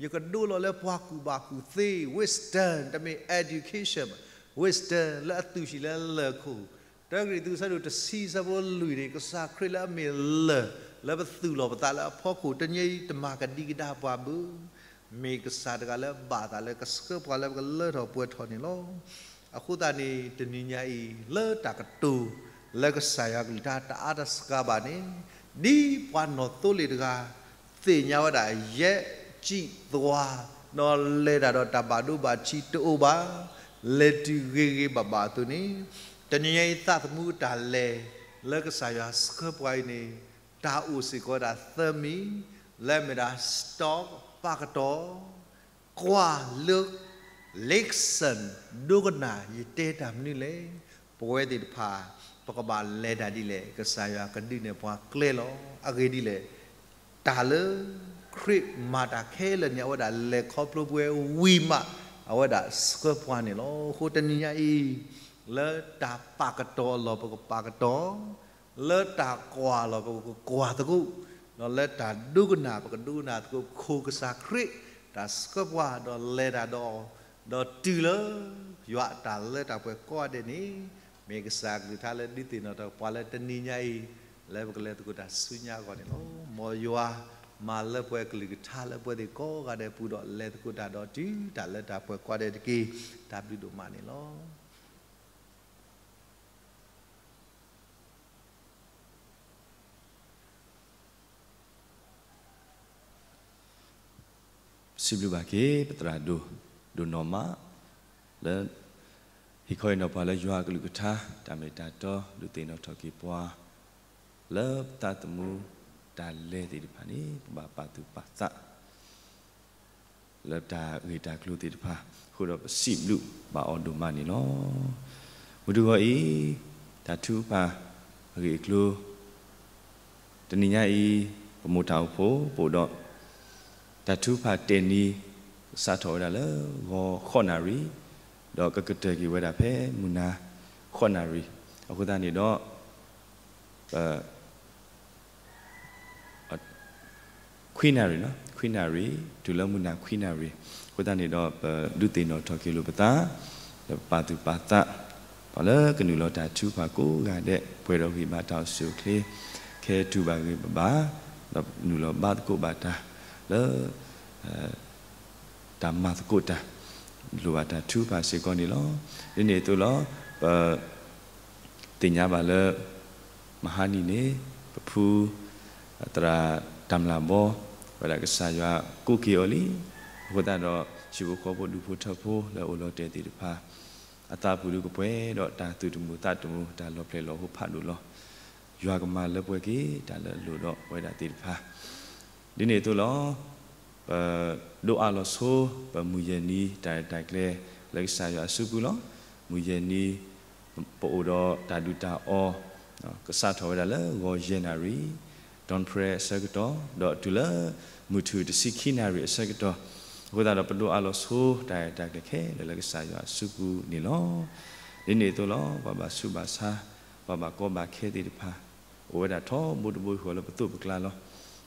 ယကဒိလီၤလၢပှၤကူၣ်ဘၣ်ကူၣ်သ့ wisdom, တမ့ၢ် education, wisdom လၢအသူၣ်ဆံးလၢလၢၢ်ခိၣ်, တၢကရံၣ်သူး အဆၢဒိၣ်တဆံ အဆၢဖိလွံၢ်န့ၣ် ကစၢ်ခရံာ်လၢအမ့ၢ်လၢၢ် လၢပသူၣ်လီၤပသးလၢအဖီခိၣ် တနံၤအံၤတမၤကဒံကဒါပှၤဘၣ်, မ့ၢ်ကစၢ်တဂၤလၢအဘၣ်သးလၢကဆှၢပှၤလၢပကလၢထီၣ်ပှဲၤထီၣ်န့ၣ်လီၤ. အဃိသတးန့ၣ် တနံၤညါအံၤ လၢတၢ်ကတိၤလၢကစၢ်ယွၤကလုၢ်ကထါတအါတစှၤဘၣ်န့ၣ်, ဒ်ပှၤနီၣ်သိလ့ၣ်တဂၤ သ့ၣ်ညါဝဲဒၣ် ယဲၢ်ကံၣ်သွါ, ဒီးလဲၤတၢ်ဒီးတၢ်ဘၣ်ဒိဘၣ်ထံးတအိၣ်ဘၣ်, လဲၤတုၤဂ့ၤဂ့ၤဘၣ်ဘၣ်အသိးန့ၣ်, တနံၤညါအံၤသးသမူအတၢ်လဲၤ လၢကစၢ်ယွၤဆှၢပှၤအံၤန့ၣ်, တၢ်အိၣ်စ့ၢ်ကီးဝဲဒၣ်သၢမံၤ, လၢအမ့ၢ်ဒၣ် stop ပာ်ကတီၢ်, ကွၢ်လၢ listen ဒိကနၣ် ယတဲတၢ်မနုၤလဲၣ်. ပဝဲသ့ၣ်တဖၣ် ပကဘၣ်လဲၤတၢ်ဒ်လဲၣ်, ကစၢ်ယွၤကဒုးနဲၣ်ပှၤကျဲလီၤ. အဂ့ၢ်ဒ်လဲၣ်, တၢ်လၢခရံာ်မၤတၢ်ခဲလၢာ်န့ၣ် အဝဲဒၣ်လဲၤခီဖျိပဝဲဝံၤမး အဝဲဒၣ်ဆှၢပှၤန့ၣ်လီၤ. အဃိတနံၤညါအံၤ လၢတၢ်ပာ်ကတီၢ်အလီၢ် ပကပာ်ကတီၢ်, လၢတၢ်ကွၢ်အလီၢ် ပကကွၢ်သကိး, ဒီးလၢတၢ်ဒိကနၣ် ပကဒိကနၣ်သကိး ခိၣ်ကစၢ်ခရံာ် တၢ်ဆှၢပှၤ ဒီးလဲၤတၢ်ဒီး, ဒီးတုၤလၢ ယွၤအတၢ်လၢတၢ်ပှဲၤကိးဂၤဒဲးန့ၣ်, မ့ၢ်ကစၢ်အကလုၢ်ကထါလၢဒုးသ့ၣ်နီၣ်ထီၣ်ပှၤလၢတနံၤညါအံၤ လၢပကလဲၤသကိးတၢ်ဆူညါအဂီၢ်န့ၣ်လီၤ. မ်ယွၤမၤလၢပှဲၤကလုၢ်ကထါလၢပဝဲသ့ၣ်ကိးဂၤဒဲးအပူၤဒီး လဲၤသကိးတၢ်ဒီးတုၤတၢ်လၢတၢ်ပှဲၤကိးဂၤဒဲးတက့ၢ်. တၢ်ဘျုးဒိၣ်မးန့ၣ်လီၤ. စံးဘျုးဘၣ်က့ၤ ပသရၣ်ဒိၣ် ဒိၣ်နီၢ်မး လၢ ဟ့ၣ်ခီဟ့ၣ်နီၤပှၤလၢယွၤအကလုၢ်ကထါ တၢ်မ့ၢ်တၢ်တီ ဒုးသ့ၣ်နီၣ်ထီၣ်က့ၤပှၤ လၢပသးသမူတၢ်လဲၤသ့ၣ်တဖၣ်န့ၣ် ပဘၣ်ပာ်သူၣ်ပာ်သး လၢတၢ်ဂ့ၢ်တၢ်ကျိၤသ့ၣ်တဖၣ် အဃိဒီးပစံးဘျုးဘၣ်အီၤဒိၣ်မးန့ၣ်လီၤ. မုၢ်တဂီၤအံၤ တၢ်ထုကဖၣ်အဂ့ၢ်အကျိၤ တနံၤညါအံၤ ပမိၢ်တၢ်အိၣ်ဖှိၣ် ပအိၣ်ဒီး တၢ်ထုကဖၣ်တဲာ်နံၤ ကစးထီၣ်ဝဲဒၣ်လၢဂီၤဃိးနၣ်ရံၣ်, ဒီးကကတၢၢ်က့ၤဝဲဒၣ်ဖဲမုၢ်နၤဃိးနၣ်ရံၣ်, အဃိသတးန့ၣ်ဒီး ပ ခွံနၣ်ရံၣ်, ခွံနၣ်ရံၣ် တုၤလၢမုၢ်နၤခွံနၣ်ရံၣ်, အဃိသတးန့ၣ်ဒီး ပဒုးသ့ၣ်နီၣ်ထီၣ်က့ၤလိာ်ပသး, ဒီးပာ်သူၣ်ပာ်သး ပှၤလၢကနုာ်လီၤတၢ်ထုကဖၣ်ကိးဂၤဒဲး ပှဲၤဒီးဂံၢ်ဘါတၢ်အိၣ်ဆူၣ်အိၣ်ချ့, ခဲတုၤဘၣ်ဂ့ၤဘၣ်ဘၣ်, ဒီးနုာ်လီၤဘါသကိးဘၣ်တၢ်လၢ တၢ်မၤသကိးတၢ် လိၣ်ဘၣ်တၢ်ထုကဖၣ်စ့ၢ်ကီးန့ၣ်လီၤ. ဒ်န့ၣ်အသိးလီၤ, ပ သ့ၣ်ညါဘၣ်လၢ မဟါနံၤန့ၣ် ပဖု သရၣ်တၢ်မျၢ်ဘီ ဝဲဒၣ်ကစၢ်ယွၤကိးက့ၤအီၤလံ. အဃိသတးဒီး ဟံၣ်ဖိဃီဖိဒူဖိထၢဖိလၢအိၣ်လီၤတဲာ်သ့ၣ်တဖၣ် အသးပူၤဒုကပှဲၤဒီးတၢ်သူၣ်တမုာ်သးတမုာ် တၢ်လီၤဖျဲၣ်လီၤဟိဖးဒိၣ်လီၤ. ယွၤကမၤလၢပှဲၤက့ၤတၢ်လၢအလိၣ်ဒီးဝဲဒၣ်သ့ၣ်တဖၣ် ဒ်န့ၣ်အသိးလီၤ. ပဒိးအးလီၤဆိ ပမုၢ်ယဲၢ်နံၤတၢ်ရဲၣ်တၢ်ကျဲၤလၢကစၢ်ယွၤအစုပူၤလီၤ. မုၢ်ယဲၢ်နံၤ ပအိၣ်ဒီးတၢ်ဒုၣ်တၢ်အီၣ် ကစးထီၣ်ဝဲဒၣ်လၢဂီၤယဲၢ်နၣ်ရံၣ် dawn prayer အဆၢကတီၢ် ဒီးတုၤလၢမုၢ်ထူၣ်တဆံခံနၣ်ရံၣ်အဆၢကတီၢ်, အဃိသတးဒီးပဒိးအးလီၤဆိ တၢ်ရဲၣ်တၢ်ကျဲၤခဲလၢာ်လၢကစၢ်ယွၤအစုပူၤန့ၣ်လီၤ. ဒ်န့ၣ်အသိးလီၤ. ပှၤဘၣ်ဆူးဘၣ်ဆါ ပှၤဘၣ်ကီဘၣ်ခဲသ့ၣ်တဖၣ် အိၣ်ဝဲဒၣ်ထီဘိတဘိဃီလၢပသိးပကျါလီၤ.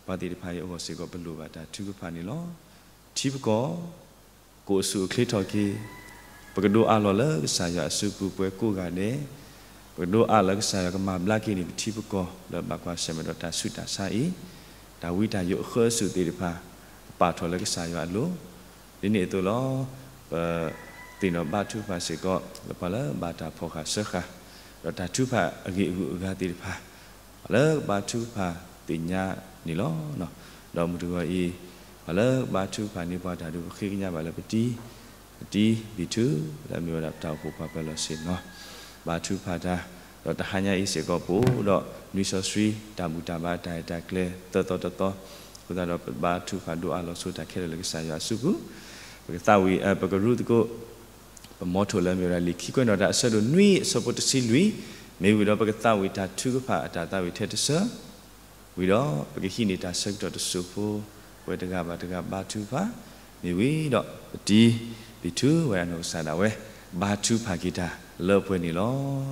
ပှၤသ့ၣ်တဖၣ်အံၤအဂီၢ်စ့ၢ်ကီး ပလိၣ်ဘၣ်တၢ်ထုကဖၣ်န့ၣ်လီၤ. ထံပကီၢ်, ကအိၣ်ဆူၣ်အိၣ်ချ့ထီၣ်က့ၤ, ပကဒိးအးလီၤလၢကစၢ်ယွၤအစုပူၤပှဲၤကိးဂၤဒဲး, ပကဒိးအးလီၤလၢကစၢ်ယွၤကမၤဘျါက့ၤန့ၢ်ပထံပကီၢ် လၢဘၣ်ကွၢ်ဆၢၣ်မဲာ်ဒီးတၢ်ဆူးတၢ်ဆါအံၤ, တၢ်ဝံတၢ်ယိးအဃၢအစူၣ်သ့ၣ်တဖၣ် ပာ်ထီၣ်လၢကစၢ်ယွၤအလိၤ, ဒ်န့ၣ်အသိးလီၤ. ပသ့ၣ်နီၣ်ဘါထုကဖၣ်စ့ၢ်ကီး လၢပှၤလၢဘၣ်တၢ်ဖီၣ်ဃာ်စၢဃာ်, ဒီးတၢ်ထုကဖၣ်အဂ့ၢ်အဂုၤအဂၤသ့ၣ်တဖၣ် ပှၤလၢကဘါထုကဖၣ်သ့ၣ်ညါန့ၣ်လီၤ. ဒီးမုၢ်တဂီၤအံၤ ပှၤလၢကဘါထုကဖၣ်န့ၢ်ပှၤတၢ်ဒုး ပဃ့ကညးဘၣ်လၢပတံၤ, ပတံၤဘံၣ်ထူ လၢအမ့ၢ်ဝဲဒၣ်ပတၢ်အိၣ်ဖှိၣ်ပှၤပၢၤလီၢ်ဆ့ၣ်နီၤ, ဘါထုကဖၣ်တၢ်, ဒီးတဟါညါအံၤစ့ၢ်ကီးပအိၣ်ဒီး နွံစီဆှံ တၢ်ဘူၣ်တၢ်ဘါတၢ်အဲၣ်တၢ်ကျဲၤ သၢသီတသီ, အဃိသတးဒီးပဘါထုကဖၣ်ဒိးအးလီၤဆိတၢ်ခဲလၢာ်လၢကစၢ်ယွၤအစုပူၤ, ပကသးဝံၣ် ပကရူသကိး ပမီထိၣ်လၢအမ့ၢ်ဝဲဒၣ် လံာ်ခံကွဲးနီၣ်တၢ်အဆၢဒိၣ်နွံအဆၢဖိတဆံလွံၢ်, မ့ၢ်ဝံၤဒီးပကသးဝံၣ်တၢ်ထုကဖၣ်အတၢ်သးဝံၣ်ထဲတဆၢ, ဝံၤဒီးပကဟံးန့ၢ်တၢ်ဆၢကတီၢ်တစိၢ်ဖိ, ပဝဲတဂၤဘၣ်တဂၤဘါထုကဖၣ်, မ့ၢ်ဝံၤဒီးပတံၤဘံၣ်ထူဝဲဒၣ်နီၢ်ကစၢ်ဒၣ်ဝဲ ဘါထုကဖၣ်က့ၤတၢ်လၢပှဲၤန့ၣ်လီ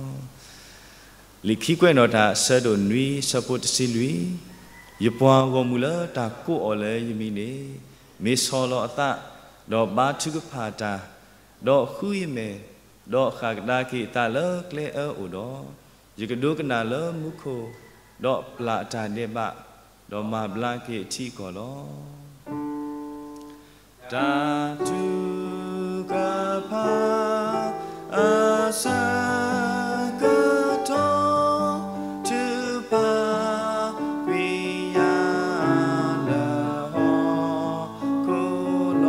ၤ. လံာ်ခံကွဲးနီၣ်တၢ်အဆၢဒိၣ်နွံအဆၢဖိတဆံလွံၢ်, ယပှၤဂီၢ်မုၢ်လၢတၢ်ကိးအီၤလၢယမံၤန့ၣ်, မ့ၢ်ဆီၣ်လီၤအသး, ဒီးဘါထုကဖၣ်တၢ်, ဒီးဃုယမဲာ်, ဒီးဃၣ်ကဒါက့ၤအသးလၢကျဲအၢအိၣ်ဒီး, ယကဒိကနၣ်လၢမူခိၣ်, ဒီးပျၢ်အတၢ်ဒဲးဘး, ဒီးမၤဘျါက့ၤအထံအကီၢ်လီၤ. တၢ်ထုကဖၣ် အဆၢကတီၢ် ထုကဖၣ်ကွံာ်ယၤလၢဟီၣ်ခိၣ်လီၤ. ဒုးတီၤ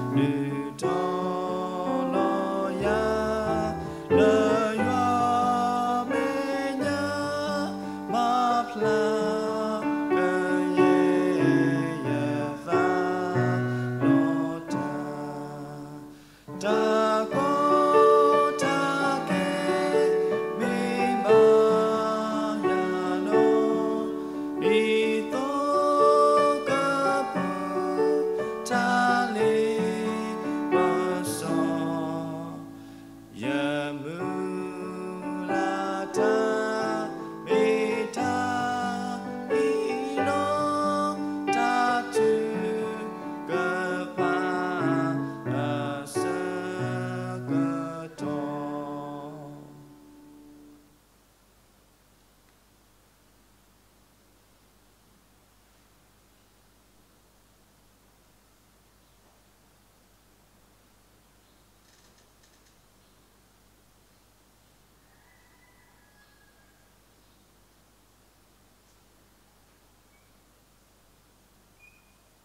လီၤယၤ လၢယွၤမဲာ်ညါ မၤဖျါကယဲၢ်ယသးဒီးတၢ် တၢ်ကီတၢ်ခဲ မ့ၢ်ဘ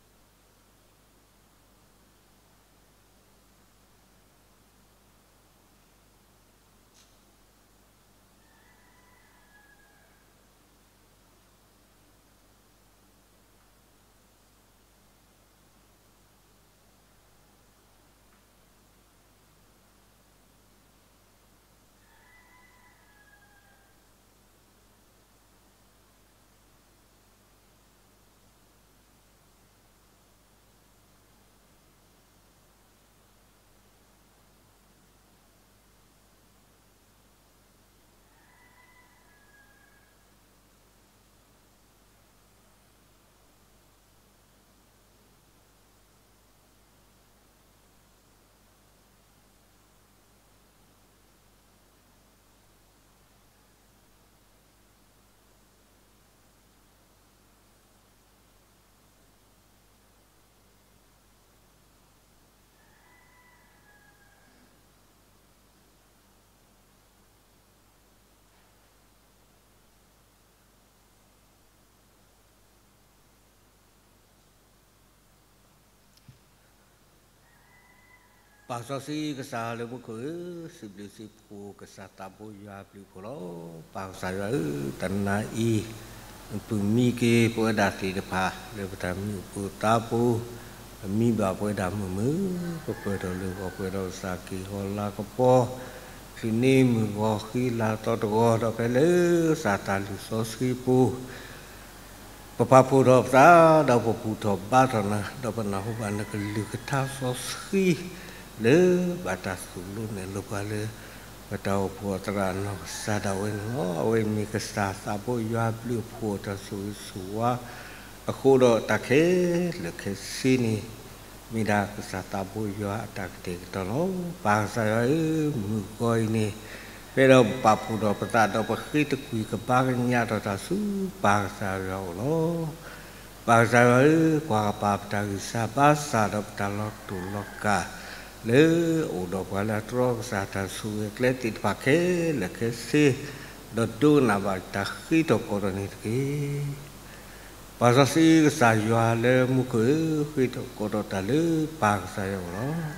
ၣ်ယၤလီၤ. ဒ်သိးကပူၤ တၢ်လ့ပစီ ယမုၢ်လၢ်တၢ် မ့ၢ်တၢ်အံၤလီၤ. တၢ်ထုကဖၣ် အဆၢကတီၢ်. ပၢ်စီဆှံကစၢ်လၢမူခိၣ်ဧၢ, စံးဘျုးစံးဖှိၣ်ကစၢ်သးဘိယွၤအဘျုးအဖှိၣ်လီၤ. ပၢ်ကစၢ်ယွၤဧၢ, တနၤအံၤ နပၢၤမံက့ၤပဝဲဒၣ်သ့ၣ်တဖၣ် လၢပတၢ်မံအိၣ်ဖိသးဖိ, ပမံဘၣ်ပဝဲဒၣ်မုာ်မုာ်, ပပၢၢ်ထီၣ်လၢဂီၤပှဲၤဒီးကစၢ်က့ၤဂီၤလၤကပီၤ, ချုးန့ၢ်မုၢ်ဂီၤဃံလၤသီတဂီၤ, ဒီးဖဲလၢကစၢ်တၢ်လုၢ်စီဆှံပူၤ ပပာ်ဖှိၣ်ထီၣ်ပသး, ဒီးပဘူၣ်ထီၣ်ဘါထီၣ်နၤ, ဒီးပနၢ်ဟူဘၣ်နကလုၢ်ကထါစီဆှံ လၢဘၣ်တၢ်သိၣ်လိနဲၣ်လိပှၤလၢ ပတၢ်အိၣ်ဖှိၣ်အသရၣ်နီၢ်ကစၢ်ဒၣ်ဝဲန့ၣ်လီၤ. အဝဲမ့ၢ်ကစၢ်သးဘိယွၤအဘျုးအဖှိၣ် တၢ်ဆိၣ်ဂ့ၤဆိၣ်ဝါ အဃိဒီးတၢ်ခဲလၢာ်ခဲဆ့န့ၣ် မ့ၢ်ဒၣ်ကစၢ်သးဘိယွၤအတၢ်ကတဲာ်ကတီၤလီၤ. ပၢ်ကစၢ်ယွၤဧၢ, မုၢ်ဂီၤအံၤန့ၣ် ဖဲဒီးပပာ်ဖှိၣ်ဒီးပသးဒီးပဃ့တကွံာ်ကဘါကညးဒီးတၢ်ဆူပၢ်ကစၢ်ယွၤအအိၣ်လီၤ. ပၢ်ကစၢ်ယွၤဧၢ, ကွၢ်ကပၤပတၢ်ဂံၢ်စၢ်ဘါစၢ်ဒီးပတၢ်လီၤတူာ်လီၤကာ် လၢအအိၣ်ဒီးပှၤလၢအတြီကစၢ်တၢ်ဆိၣ်ဂ့ၤအကျဲသ့ၣ်တဖၣ်ခဲလၢာ်ခဲဆ့, ဒီးဒိကနၣ်ဘၣ်တၢ်ဃ့ထီၣ်ကိးထီၣ်န့ၣ်တက့ၢ်. ပၢ်စီဆှံကစၢ်ယွၤလၢမူခိၣ်ဧၢ, ဃ့ထီၣ်ကိးထီၣ်တၢ်လၢပၢ်ကစၢ်ယွၤအအိၣ်လီ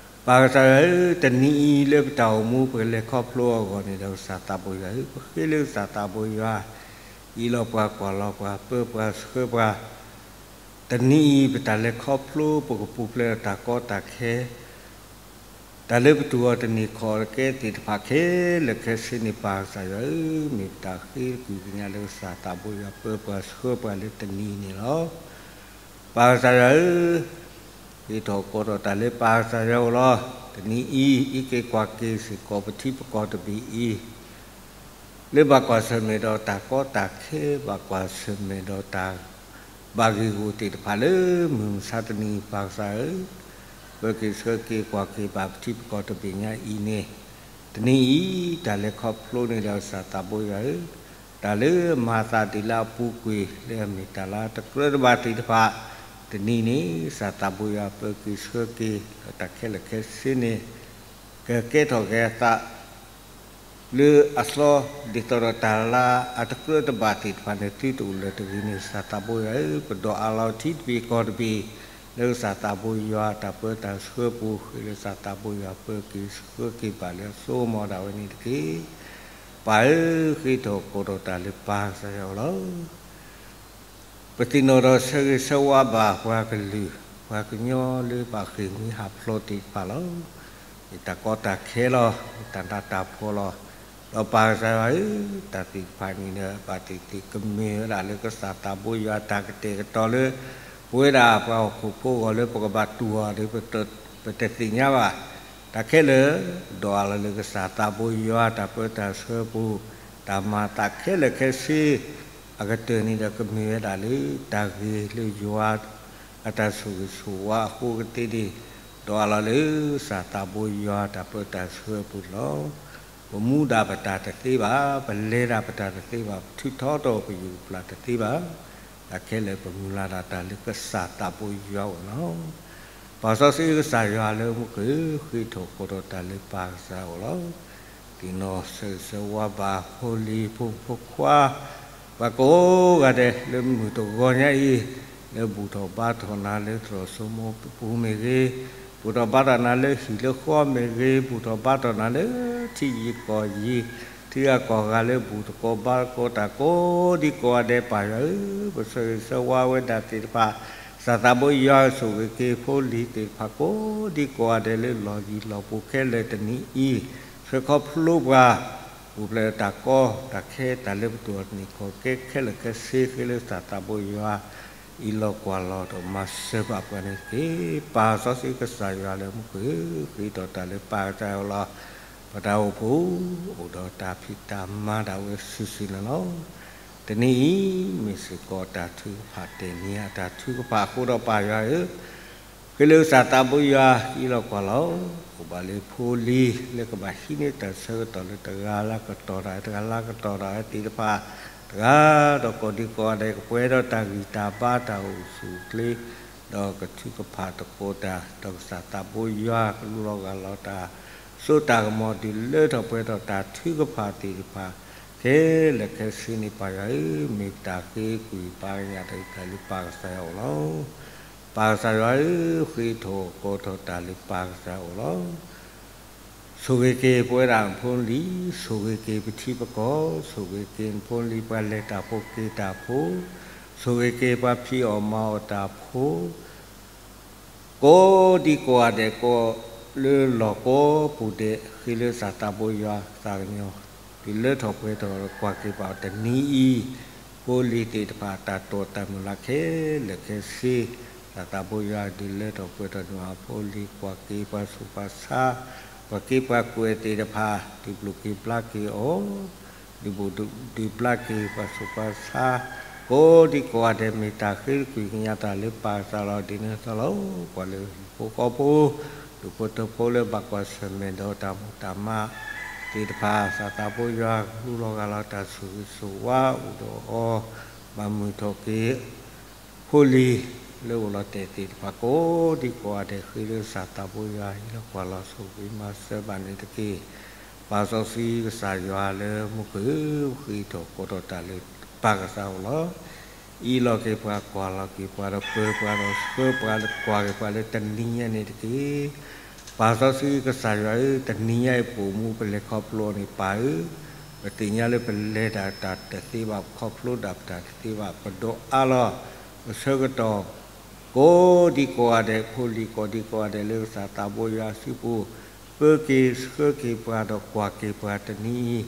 ၤ. ပၢ်ကစၢ်ယွၤဧၢ, တနံၤအံၤလၢပတၢ်အိၣ်မူပကလဲၤခီဖျိအဂီၢ်န့ၣ်ဒီး ကစၢ်သးဘိယွၤဧၢ, ပဃ့လၢကစၢ်သးဘိယွၤ အံးလီၤပှၤကွၢ်လီၤပှၤ ပၢပှၤဆှၢပှၤ, တနံၤအံၤပတၢ်လဲၤခီဖျိ ပကပူၤဖျဲးဒီးတၢ်ကီတၢ်ခဲ တၢ်လၢပတူၢ်အီၤတန့ၢ်ခီၣ်တကဲသ့ၣ်တဖၣ်ခဲလၢာ်ခဲဆ့န့ၣ် ပၢ်ကစၢ်ယွၤဧၢ, မ့ၢ်ပတၢ်ဃ့ကွံာ်ကညးလၢကစၢ်သးဘိယွၤ ပၢပှၤဆှၢပှၤလၢတနံၤအံၤန့ၣ်လီၤ. ပၢ်ကစၢ်ယွၤဧၢ, ဃ့ထီၣ်ကိးထီၣ်တၢ်လၢပၢ်ကစၢ်ယွၤအအိၣ်လီၤ. တနံၤအံၤ အံးက့ၤကွၢ်က့ၤစ့ၢ်ကီးပထံပကီၢ်တဘ့ၣ်အံၤ လၢဘၣ်ကွၢ်ဆၢၣ်မဲာ်ဒီးတၢ်ကီတၢ်ခဲ ဘၣ်ကွၢ်ဆၢၣ်မဲာ်ဒီးတၢ်ဘၣ်ဂ့ၢ်ဂီၢ်သ့ၣ်တဖၣ်လၢမုၢ်မဆါတနံၤအံၤ ပၢ်ကစၢ်ဧၢ, ပၢက့ၤဆှၢက့ၤကွၢ်က့ၤဘၣ်ပထံပကီၢ်တဘ့ၣ်ညါအံၤန့ၣ်, တနံၤအံၤ တၢ်လဲၤခီဖျိန့ၣ်ဒီးကစၢ်သးဘိယွၤဧၢ, တၢ်လၢမၤသးဒ်လၢအပူၤကွံာ် လၢအမ့ၢ်တၢ်လၢတကြၢးတဘၣ်သ့ၣ်တဖၣ်, တနံၤန့ၣ် ကစၢ်သးဘိယွၤပၢက့ၤဆှၢက့ၤ ဒီးတၢ်ခဲလၢာ်ခဲဆ့န့ၣ် ကကဲထီၣ်က့ၤအသး လၢအသီ ဒ်သိးဒီးတၢ်လၢအတကြၢးတဘၣ်သ့ၣ်တဖၣ်န့ၣ် သုတအိၣ်လၢၤတဂ့ၤန့ၣ် ကစၢ်သးဘိယွၤဧၢ, ပဒိးအးလီၤထံတဘ့ၣ်ကီၢ်တဘ့ၣ် လၢကစၢ်သးဘိယွၤတၢ်ပၢတၢ်ဆှၢပူၤ ဃ့လၢကစၢ်သးဘိယွၤပၢက့ၤဆှၢက့ၤဘၣ်လၢအစိကမီၤဒၣ်ဝဲန့ၣ်တက့ၢ်. ပၢ်ဧၢ, ဃ့ထီၣ်ကိးထီၣ်တၢ်လၢပၢ်ကစၢ်ယွၤအအိၣ်လီၤ. ပသ့ၣ်နီၣ်ဒီးဆၢဂ့ၤဆၢဝါဘၣ်ပှၤကလုာ် ပှၤကညီလၢဘၣ်ဃ့ၢ်မှံဟးဖျိးသ့ၣ်တဖၣ်လီၤ. မ့ၢ်တၢ်ကီတၢ်ခဲလီၤ, မ့ၢ်တၢ်နးတၢ်ဖှီၣ်လီၤ. ဒီးပၢ်ကစၢ်ယွၤဧၢ, တၢ်သ့ၣ်တဖၣ်န့ၣ်ဒီး ဘၣ်သ့ၣ်သ့ၣ်ကမ့ၢ်ဝဲဒၣ်လၢကစၢ်သးဘိယွၤတၢ်ကတဲာ်ကတီၤလၢ ပဝဲဒၣ်ပှၤဟီၣ်ခိၣ်ဖိအဂီၢ်လၢပကဘၣ်တူၢ်အီၤဒီး ပတသ့ၣ်ညါဘၣ်. တၢ်ခဲလၢာ် ဒိးအးလီၤလၢကစၢ်သးဘိယွၤတၢ်ပၢတၢ်ဆှၢပူၤ, တၢ်မၤသးခဲလၢာ်ခဲဆ့ အကတၢၢ်န့ၣ်ဒီး ကမ့ၢ်ဝဲဒၣ်လၢတၢ်ဂ့ၤလၢယွၤအတၢ်ဆိၣ်ဂ့ၤဆိၣ်ဝါအဃိကသ့န့ၣ်, ဒိးအးလီၤလၢကစၢ်သးဘိယွၤတၢ်ပၢတၢ်ဆှၢအပူၤန့ၣ်လီၤ. ပမူဒၣ်ပတၢ်တသ့ဘၣ်, ပလဲၤဒၣ်ပတၢ်တသ့ဘၣ်, ပထုးထီထီၣ်ပယူၢ်ပျၢ်တသ့ဘၣ်. တၢ်ခဲလၢာ်ပမုၢ်လၢ်ဒၣ်တၢ်လၢကစၢ်သးဘိယွၤအအိၣ်န့ၣ်လီၤ. ပၢ်စီဆှံကစၢ်ယွၤလၢမူခိၣ်ဧၢ, ဃ့ထီၣ်ကိးထီၣ်တၢ်လၢပၢ်ကစၢ်အအိၣ်လီၤ. သ့ၣ်နီၣ်ဆၢဂ့ၤဆၢဝါဘၣ်ဖိလံၤဖိမုၣ်ဖိခွါ ပှၤကိးဂၤဒဲးလၢမုၢ်တဂီၤညါအံၤ, လၢဘူၣ်ထီၣ်ဘါထီၣ်နၤလၢသရိာ်စိမိပူၤမ့ၢ်ဂ့ၤ, ဘူၣ်ထီၣ်ဘါထီၣ်နၤလၢဟံၣ်လၢဃီမ့ၢ်ဂ့ၤ, ဘူၣ်ထီၣ်ဘါထီၣ်နၤလၢထံယံၤကီၢ်ယံၤ, ထံဂၤကီၢ်ဂၤလၢဘူၣ်သကိးဘါသကိးတၢ်ကိးဒံကိးဂၤဒဲး ပၢ်ယွၤဧၢ, ပဆၢဂ့ၤဆၢဝါဝဲဒၣ်သ့ၣ်တဖၣ်, ကစၢ်သးဘိယွၤဆိၣ်ဂ့ၤက့ၤဖိလံၤသ့ၣ်တဖၣ်ကိးဒံကိးဂၤဒဲးလၢလီၢ်ယံၤလီၢ်ဘူးခဲလၢာ်တနံၤအံၤ, ဆှၢခီဖျိပှၤ ပူၤဖျဲးတၢ်ကီတၢ်ခဲ တၢ်လၢပတူၢ်အီၤတန့ၢ်ခီၣ်ကဲခဲလၢာ်ခဲဆ့ ဃ့လၢကစၢ်သးဘိယွၤ အံးလီၤကွၢ်လီၤဒီးမၤစၢၤဘၣ်ပှၤန့ၣ်တက့ၢ်. ပၢ်စီဆှံကစၢ်ယွၤလၢမူခိၣ်ဧၢ, ဃ့ထီၣ်တၢ်လၢပၢ်ကစၢ်အအိၣ်လီၤ. ပတၢ်အိၣ်ဖှိၣ် အိၣ်ဒီးတၢ်ဖံးတၢ်မၤဒၣ်ဝဲစုာ်စုာ်န့ၣ်လီၤ. တနံၤအံၤ မ့ၢ်စ့ၢ်ကီးတၢ်ထုကဖၣ်တနံၤညါ တၢ်ထုကဖၣ်အဃိဒီးပၢ်ယွၤဧၢ, ဃ့လၢကစၢ်သးဘိယွၤ အံးလီၤကွၢ်လီၤ, အိၣ်ဘၣ်လၢဖိလံၤ လၢကဘၣ်ဟံးန့ၢ်တၢ်ဆၢကတီၢ်လၢတဂၤလၢကတီၢ်ဒၣ်ဝဲ တဂၤလၢကတီၢ်ဒၣ်ဝဲသ့ၣ်တဖၣ်, တဂၤဒီးကိးဒံကိးဂၤဒဲး ကပှဲၤဒီးတၢ်ဂံၢ်တၢ်ဘါတၢ်အိၣ်ဆူၣ်အိၣ်ချ့, ဒီးကထုကဖၣ်သကိးတၢ် ဒီးကစၢ်သးဘိယွၤကလူလီၤဂၢ်လီၤတၢ် စိတၢ်ကမီၤဒုးလၢထီၣ်ပှဲၤထီၣ်တၢ်ထုကဖၣ်သ့ၣ်တဖၣ် ခဲလၢာ်ခဲဆ့န့ၣ် ပၢ်ယွၤဧၢ, မ့ၢ်ပတၢ်ဃ့ကွံာ်ပၢ်ကညးတၢ်အုၣ်သးလၢပၢ်ကစၢ်ယွၤအအိၣ်လီၤ. ပၢ်ကစၢ်ယွၤဧၢ, ဃ့ထီၣ်ကိးထီၣ်တၢ်လၢပၢ်ကစၢ်အအိၣ်လီၤ. ဆိၣ်ဂ့ၤက့ၤပဝဲဒၣ်နဖိလံၤ, ဆိၣ်ဂ့ၤက့ၤပထံပကီၢ်, ဆိၣ်ဂ့ၤက့ၤနဖိလံၤပှၤလဲၤတၢ်ဖိက့ၤတၢ်ဖိ, ဆိၣ်ဂ့ၤက့ၤပှၤဖံးအီၣ်မၤအီၣ်တၢ်ဖိ ကိးဒံကိးဂၤဒဲး ကိးလၢလီၢ်ကိးပူၤဒဲး ဃ့လၢကစၢ်သးဘိယွၤသးကညီၤ ဒုးလၢထီၣ်ပှဲၤထီၣ်ကွၢ်က့ၤပှၤတနံၤအံၤ, ဖိလံၤသ့ၣ်တဖၣ်တၢ်တိာ်တၢ်မုၢ်လၢ်ခဲလၢာ်ခဲဆ့, ကစၢ်သးဘိယွၤဒုးလၢထီၣ်ပှဲၤထီၣ်န့ၢ်အဖိလံၤ ကွၢ်က့ၤပှၤဆူးပှၤဆါ, ကွၢ်က့ၤပှၤကွဲးသ့ၣ်တဖၣ် ဒုးဘူးက့ၤဘျါက့ၤအီၤ ဒုးဘူးဒုးဘျါက့ၤပှၤဆူးပှၤဆါ, ကိးဒံကိးဂၤဒဲး မ့ၢ်တၢ်ဃ့တကွံာ်ကညးတၢ်လၢပၢ်ကစၢ်လီၤ. ဒ်န့ၣ်အသိးလီၤ, ပှၤလၢဟံၣ်ဖိဃီဖိ, ဒူၣ်ဖိထၢဖိလၢဘၣ်ကွၢ်ဆၢၣ်မဲာ်ဒီးတၢ်မူၤတၢ်မါ သ့ၣ်တဖၣ်, သးသးဖိယွၤကလူလီၤဂၢ်လီၤ တၢ်ဆိၣ်ဂ့ၤဆိၣ်ဝါအိၣ်ဒီးအီၤ, ဘၣ်မုာ်ထီၣ်က့ၤ ဖိလံၤလၢအိၣ်လီၤတဲာ်သ့ၣ်တဖၣ် ကိးဒံကိးဂၤဒဲး ဃ့လၢသးသးဖိယွၤ ဟ့ၣ်လီၤကွၢ်လီၤ ဆိၣ်ဂ့ၤမၤစၢၤဘၣ်န့ၣ်တက့ၢ်. ပၢ်စီဆှံကစၢ်ယွၤလၢမူခိၣ်ဧၢ, ပဃ့ထီၣ်ကိးထီၣ်တၢ်လၢပၢ်ကစၢ်အအိၣ်လီၤ. အ့ၣ်လိာ်က့ၤပှၤ, ကွၢ်လိာ်က့ၤပှၤ, ဒီးပၢၤပှၤ, ဒီးဆှၢပှၤ, ဒီးကွၢ်က့ၤပှၤလၢတနံၤညါန့ၣ်တက့ၢ်. ပၢ်စီဆှံကစၢ်ယွၤဧၢ, တနံၤညါအံၤ ပအိၣ်မူပလဲၤခီဖျိန့ၣ် ပၢ်ဧၢ, ပသ့ၣ်ညါလၢပလဲၤတၢ်တသ့ဘၣ်, ပခီဖျိတၢ်တသ့ဘၣ်, ပဒိးအါလီၤ, ပဆၢကတီၢ် ကိးဒံကိးဂၤဒဲး, ဖိလံၤကိးဒံကိးဂၤဒဲး လၢသးသးဖိယွၤအစုပူၤ, ပၢက့ၤဆှၢက့ၤပှၤ ဒီးကွၢ်က့ၤပှၤတနံၤအံၤ,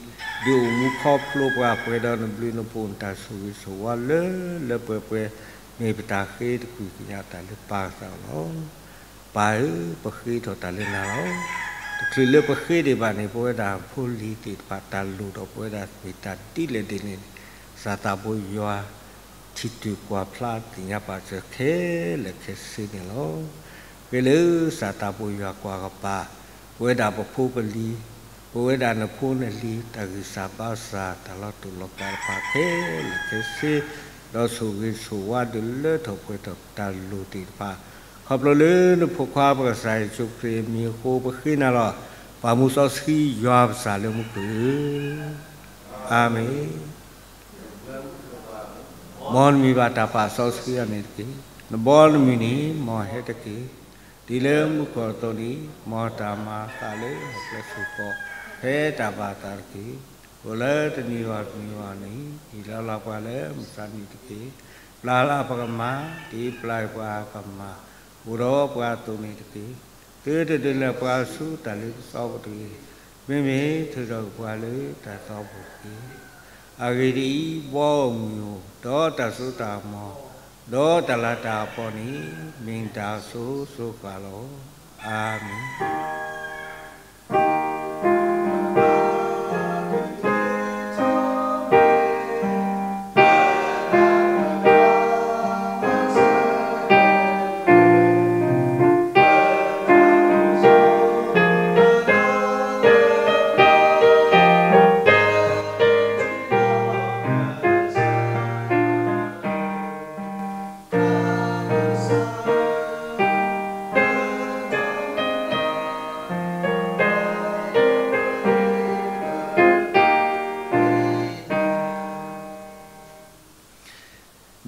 ဒုးအိၣ်မူခီဖျိပှၤ ပှဲၤဒီးနဘျုးနဖှိၣ် နတၢ်ဆိၣ်ဂ့ၤဆိၣ်ဝါလၢလၢပှဲၤပှဲၤ, မ့ၢ်ပတၢ်ဃ့တကွံာ်ကညးတၢ်လၢပၢ်ကစၢ်အအိၣ်လီၤ. ပၢ်ဧၢ, ပဃ့ထီၣ်တၢ်လၢနၤလီၤ. တချုးလၢပဃ့ဒံးဘၣ်န့ၣ် ပဝဲဒၣ်ဖိလံၤသ့ၣ်တဖၣ် တၢ်လိၣ်ဒီးပဝဲဒၣ်မ့ၢ်တၢ်ဒ်လဲၣ်ဒ်လဲၣ်န့ၣ်, သးသးဖိယွၤ ထံၣ်တုၤကွၢ်ဖျါသ့ၣ်ညါပာ်စၢၤခဲလၢာ်ခဲဆ့န့ၣ်လီၤ. ဃ့လၢသးသးဖိယွၤကွၢ်ကပၤ, ပဝဲဒၣ်ပဖိပလံၤ, ပဝဲဒၣ်နဖိနလံၤ တၢ်ဂံၢ်စၢ်ဘါစၢ် တၢ်လီၤတူာ်လီၤကာ်တဖၣ်ခဲလၢာ်ခဲဆ့, ဒီးဆိၣ်ဂ့ၤဆိၣ်ဝါဒုးလၢထီၣ်ပှဲၤထီၣ်တၢ်လိၣ်သ့ၣ်တဖၣ်, ခီဖျိလၢနဖိခွါပကစၢ်ယ့ၣ်ၡူးခရံာ်အမံၤအဃိ ပဃ့နၤလီၤ. ပၢ်မူစီဆှံယွၤပကစၢ်လၢမူခိၣ်ဧၢ, အၤမ့ၣ်. မ်နမံၤဘၣ်တၢ်ပာ်စီဆှံအီၤန့ၣ်တက့ၢ်. နဘီနမုၢ်နံၤ မ်ဟဲတက့ၢ်. ဒ်လၢမူခိၣ်အသိးန့ၣ်, မ်တၢ်မၤအသးလၢဟီၣ်ခိၣ်ချၢစ့ၢ်ကီး ဖဲတၢ်ဘၣ်အသးတက့ၢ်. အိၣ်လၢတနံၤဂီၢ်တနံၤဂီၢ်န့ၣ်, ဟ့ၣ်လီၤလီၤပှၤလၢမုၢ်ဆါနံၤတက့ၢ်. ပျၢ်လၢပကမၤ, ဒ်ပျၢ်ပှၤကမၤ, အိၣ်ဒီးပှၤအသိးန့ၣ်တက့ၢ်. သုတဒုးလဲၤပှၤဆူတၢ်လ့ပစီပူၤတဂ့ၤ. မ့မ့ၢ်ထုးထီၣ်ပှၤလၢတၢ်သီပူၤတက့ၢ်. အဂ့ၢ်ဒ်အံၤ, ဘီအမုၢ်ဧိၤ, ဒီးတၢ်စိတၢ်ကမီၤ, ဒီးတၢ်လၤတၢ်ကပီၤန့ၣ်, မ့ၢ်နတၢ်အစိၤစိၤဃၣ်လီၤ. အၤမ့ၣ်.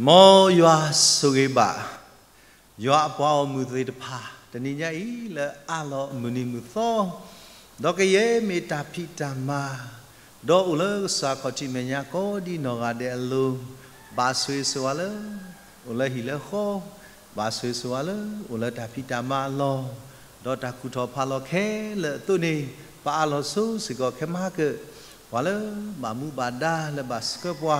မ်ယွၤဆိၣ်ဂ့ၤဘၣ် ယွၤအပှၤဂီၢ်မုၢ်သ့ၣ်တဖၣ် တနံၤညါအံၤလၢအးလီၤမုၢ်နံၤမုၢ်သီ, ဒီးကယဲၢ်မ့ၢ်တၢ်ဖံးတၢ်မၤ, ဒီးအိၣ်လၢကစၢ်ခီၣ်ထံးမဲာ်ညါကိးဒံနီၢ်ဂၤဒဲးအလိၤ, ဘၣ်ဆိၣ်ဂ့ၤဆိၣ်ဝါလၢ အိၣ်လၢဟံၣ်လၢဃီ, ဘၣ်ဆိၣ်ဂ့ၤဆိၣ်ဝါလၢ အိၣ်လၢတၢ်ဖံးတၢ်မၤအလီၢ်, ဒီးတၢ်ကူၣ်ထီၣ်ဖးလီၤခဲလၢာ်အသိးန့ၣ်, ပအးလီၤဆိစ့ၢ်ကီးခဲမၤကၢၣ်, ပှၤလၢဘၣ်မူဘၣ်ဒါလၢဘၣ်ဆှၢပှၤ,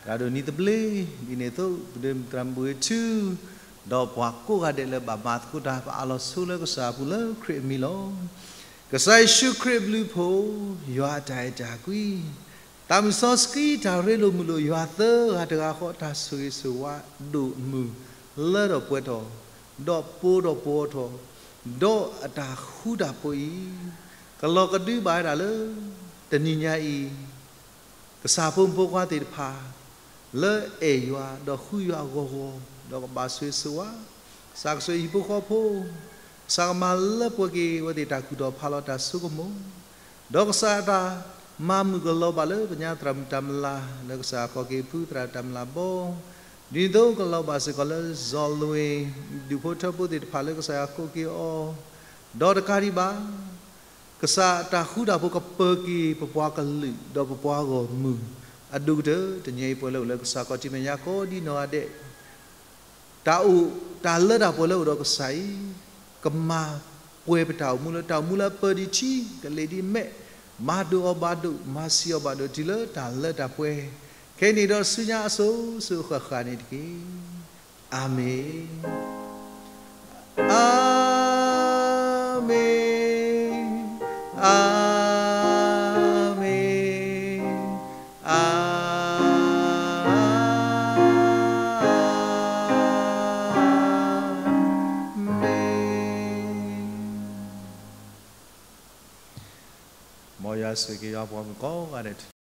တဂၤဒိးနံၤသဘျ့, ဒ်န့ၣ်အသိး ပဒိၣ်မုၣ်သရၣ်မုၣ်ဝ့ၢ်ထူ, ဒီးပှၤကိးဂၤဒဲးလၢဘၣ်မၤသကိးတၢ် ပအးလီၤဆိလၢကစၢ်အပူၤလၢခရံာ်အမံၤလီၤ. ကစၢ်ယ့ၣ်ၡူးခရံာ်အဘျုးအဖှိၣ်, ယွၤအတၢ်အဲၣ်တၢ်ကွံ, သးမုၢ်စီဆှံတၢ်ရ့လိာ်မုာ်လိာ်ယွၤသၢဂၤတဂၤဃီ တၢ်ဆိၣ်ဂ့ၤဆိၣ်ဝါဒိၣ်မုၢ်လၢထီၣ်ပှဲၤထီၣ်, ဒီးပိၤထီၣ်ပှီၤထီၣ်, ဒီးအတၢ်ဃူတၢ်ဖိးအံၤ, ကလီၤကဒုဘၣ်ဝဲဒၣ်လၢ တနံၤညါအံၤ ကစၢ်ဖိမုၣ်ဖိခွါသ့ၣ်တဖၣ် လၢအဲၣ်ယွၤ ဒီးဃုယွၤအဂီၢ်ဂီၢ်, ဒီးကဘၣ်ဆိၣ်ဂ့ၤဆိၣ်ဝါ, ကစၢ်ကဆိၣ်ဂ့ၤဟံၣ်ဖိဃီဖိ, ကစၢ်ကမၤလၢပှဲၤက့ၤအဝဲသ့ၣ်တၢ်ကူၣ်ထီၣ်ဖးလီၤတၢ်ဆိကမိၣ်, ဒီးကစၢ်အတၢ်မၤမုာ်ကလီၤဘၣ်လၢပညါသရၣ်မုၣ်တၢ်မျၢ်လၢ် လၢကစၢ်အခီၣ်က့ၤဖုသရၣ်တၢ်မျၢ်လၢ်ဘီ, ဒ်သိးကလီၤဘၣ်စ့ၢ်ကီးလၢစီၤလွံၢ် ဒူၣ်ဖိထၢဖိသ့ၣ်တဖၣ်လၢကစၢ်ယွၤကိးက့ၤအီၤ, ဒီးတကးဒံးဘၣ် ကစၢ်အတၢ်ဃူတၢ်ဖိးကပၢၤက့ၤပပှၤကလုာ် ဒီးပပှၤဂီၢ်မုၢ်, အဒိၣ်ကတၢၢ် တနံၤအံၤပှဲၤလၢအိၣ်လၢကစၢ်ခီၣ်ထံးမဲာ်ညါကိးဒံနီၢ်ဂၤဒဲး, တၢ်အိၣ်တၢ်လၢတၢ်ပှဲၤလၢအိၣ်ဒီးကစၢ်အံၤ, ကမၤပှဲၤပတၢ်အိၣ်မူလၢတၢ်အိၣ်မူလၢအပၢၤဒံးထံ ကလ့ၤဒံးမဲာ်, မၤဒိၣ်အီၤဘၣ်ဒိၣ် မၤဆံးအီၤဘၣ်ဒိၣ် တုၤလၢတၢ်လၢတၢ်ပှဲၤ, ခဲအံၤန့ၣ်ဒီးဆူညါအစိၤစိၤအဃၣ်ဃၣ်န့ၣ်တက့ၢ်. အၤမ့ၣ်. အၤမ့ၣ်, အၤမ့ၣ်, အၤ ဒီးစူၢ်က့ၤယွၤပှၤမုၣ်ကိးဂၤဒဲး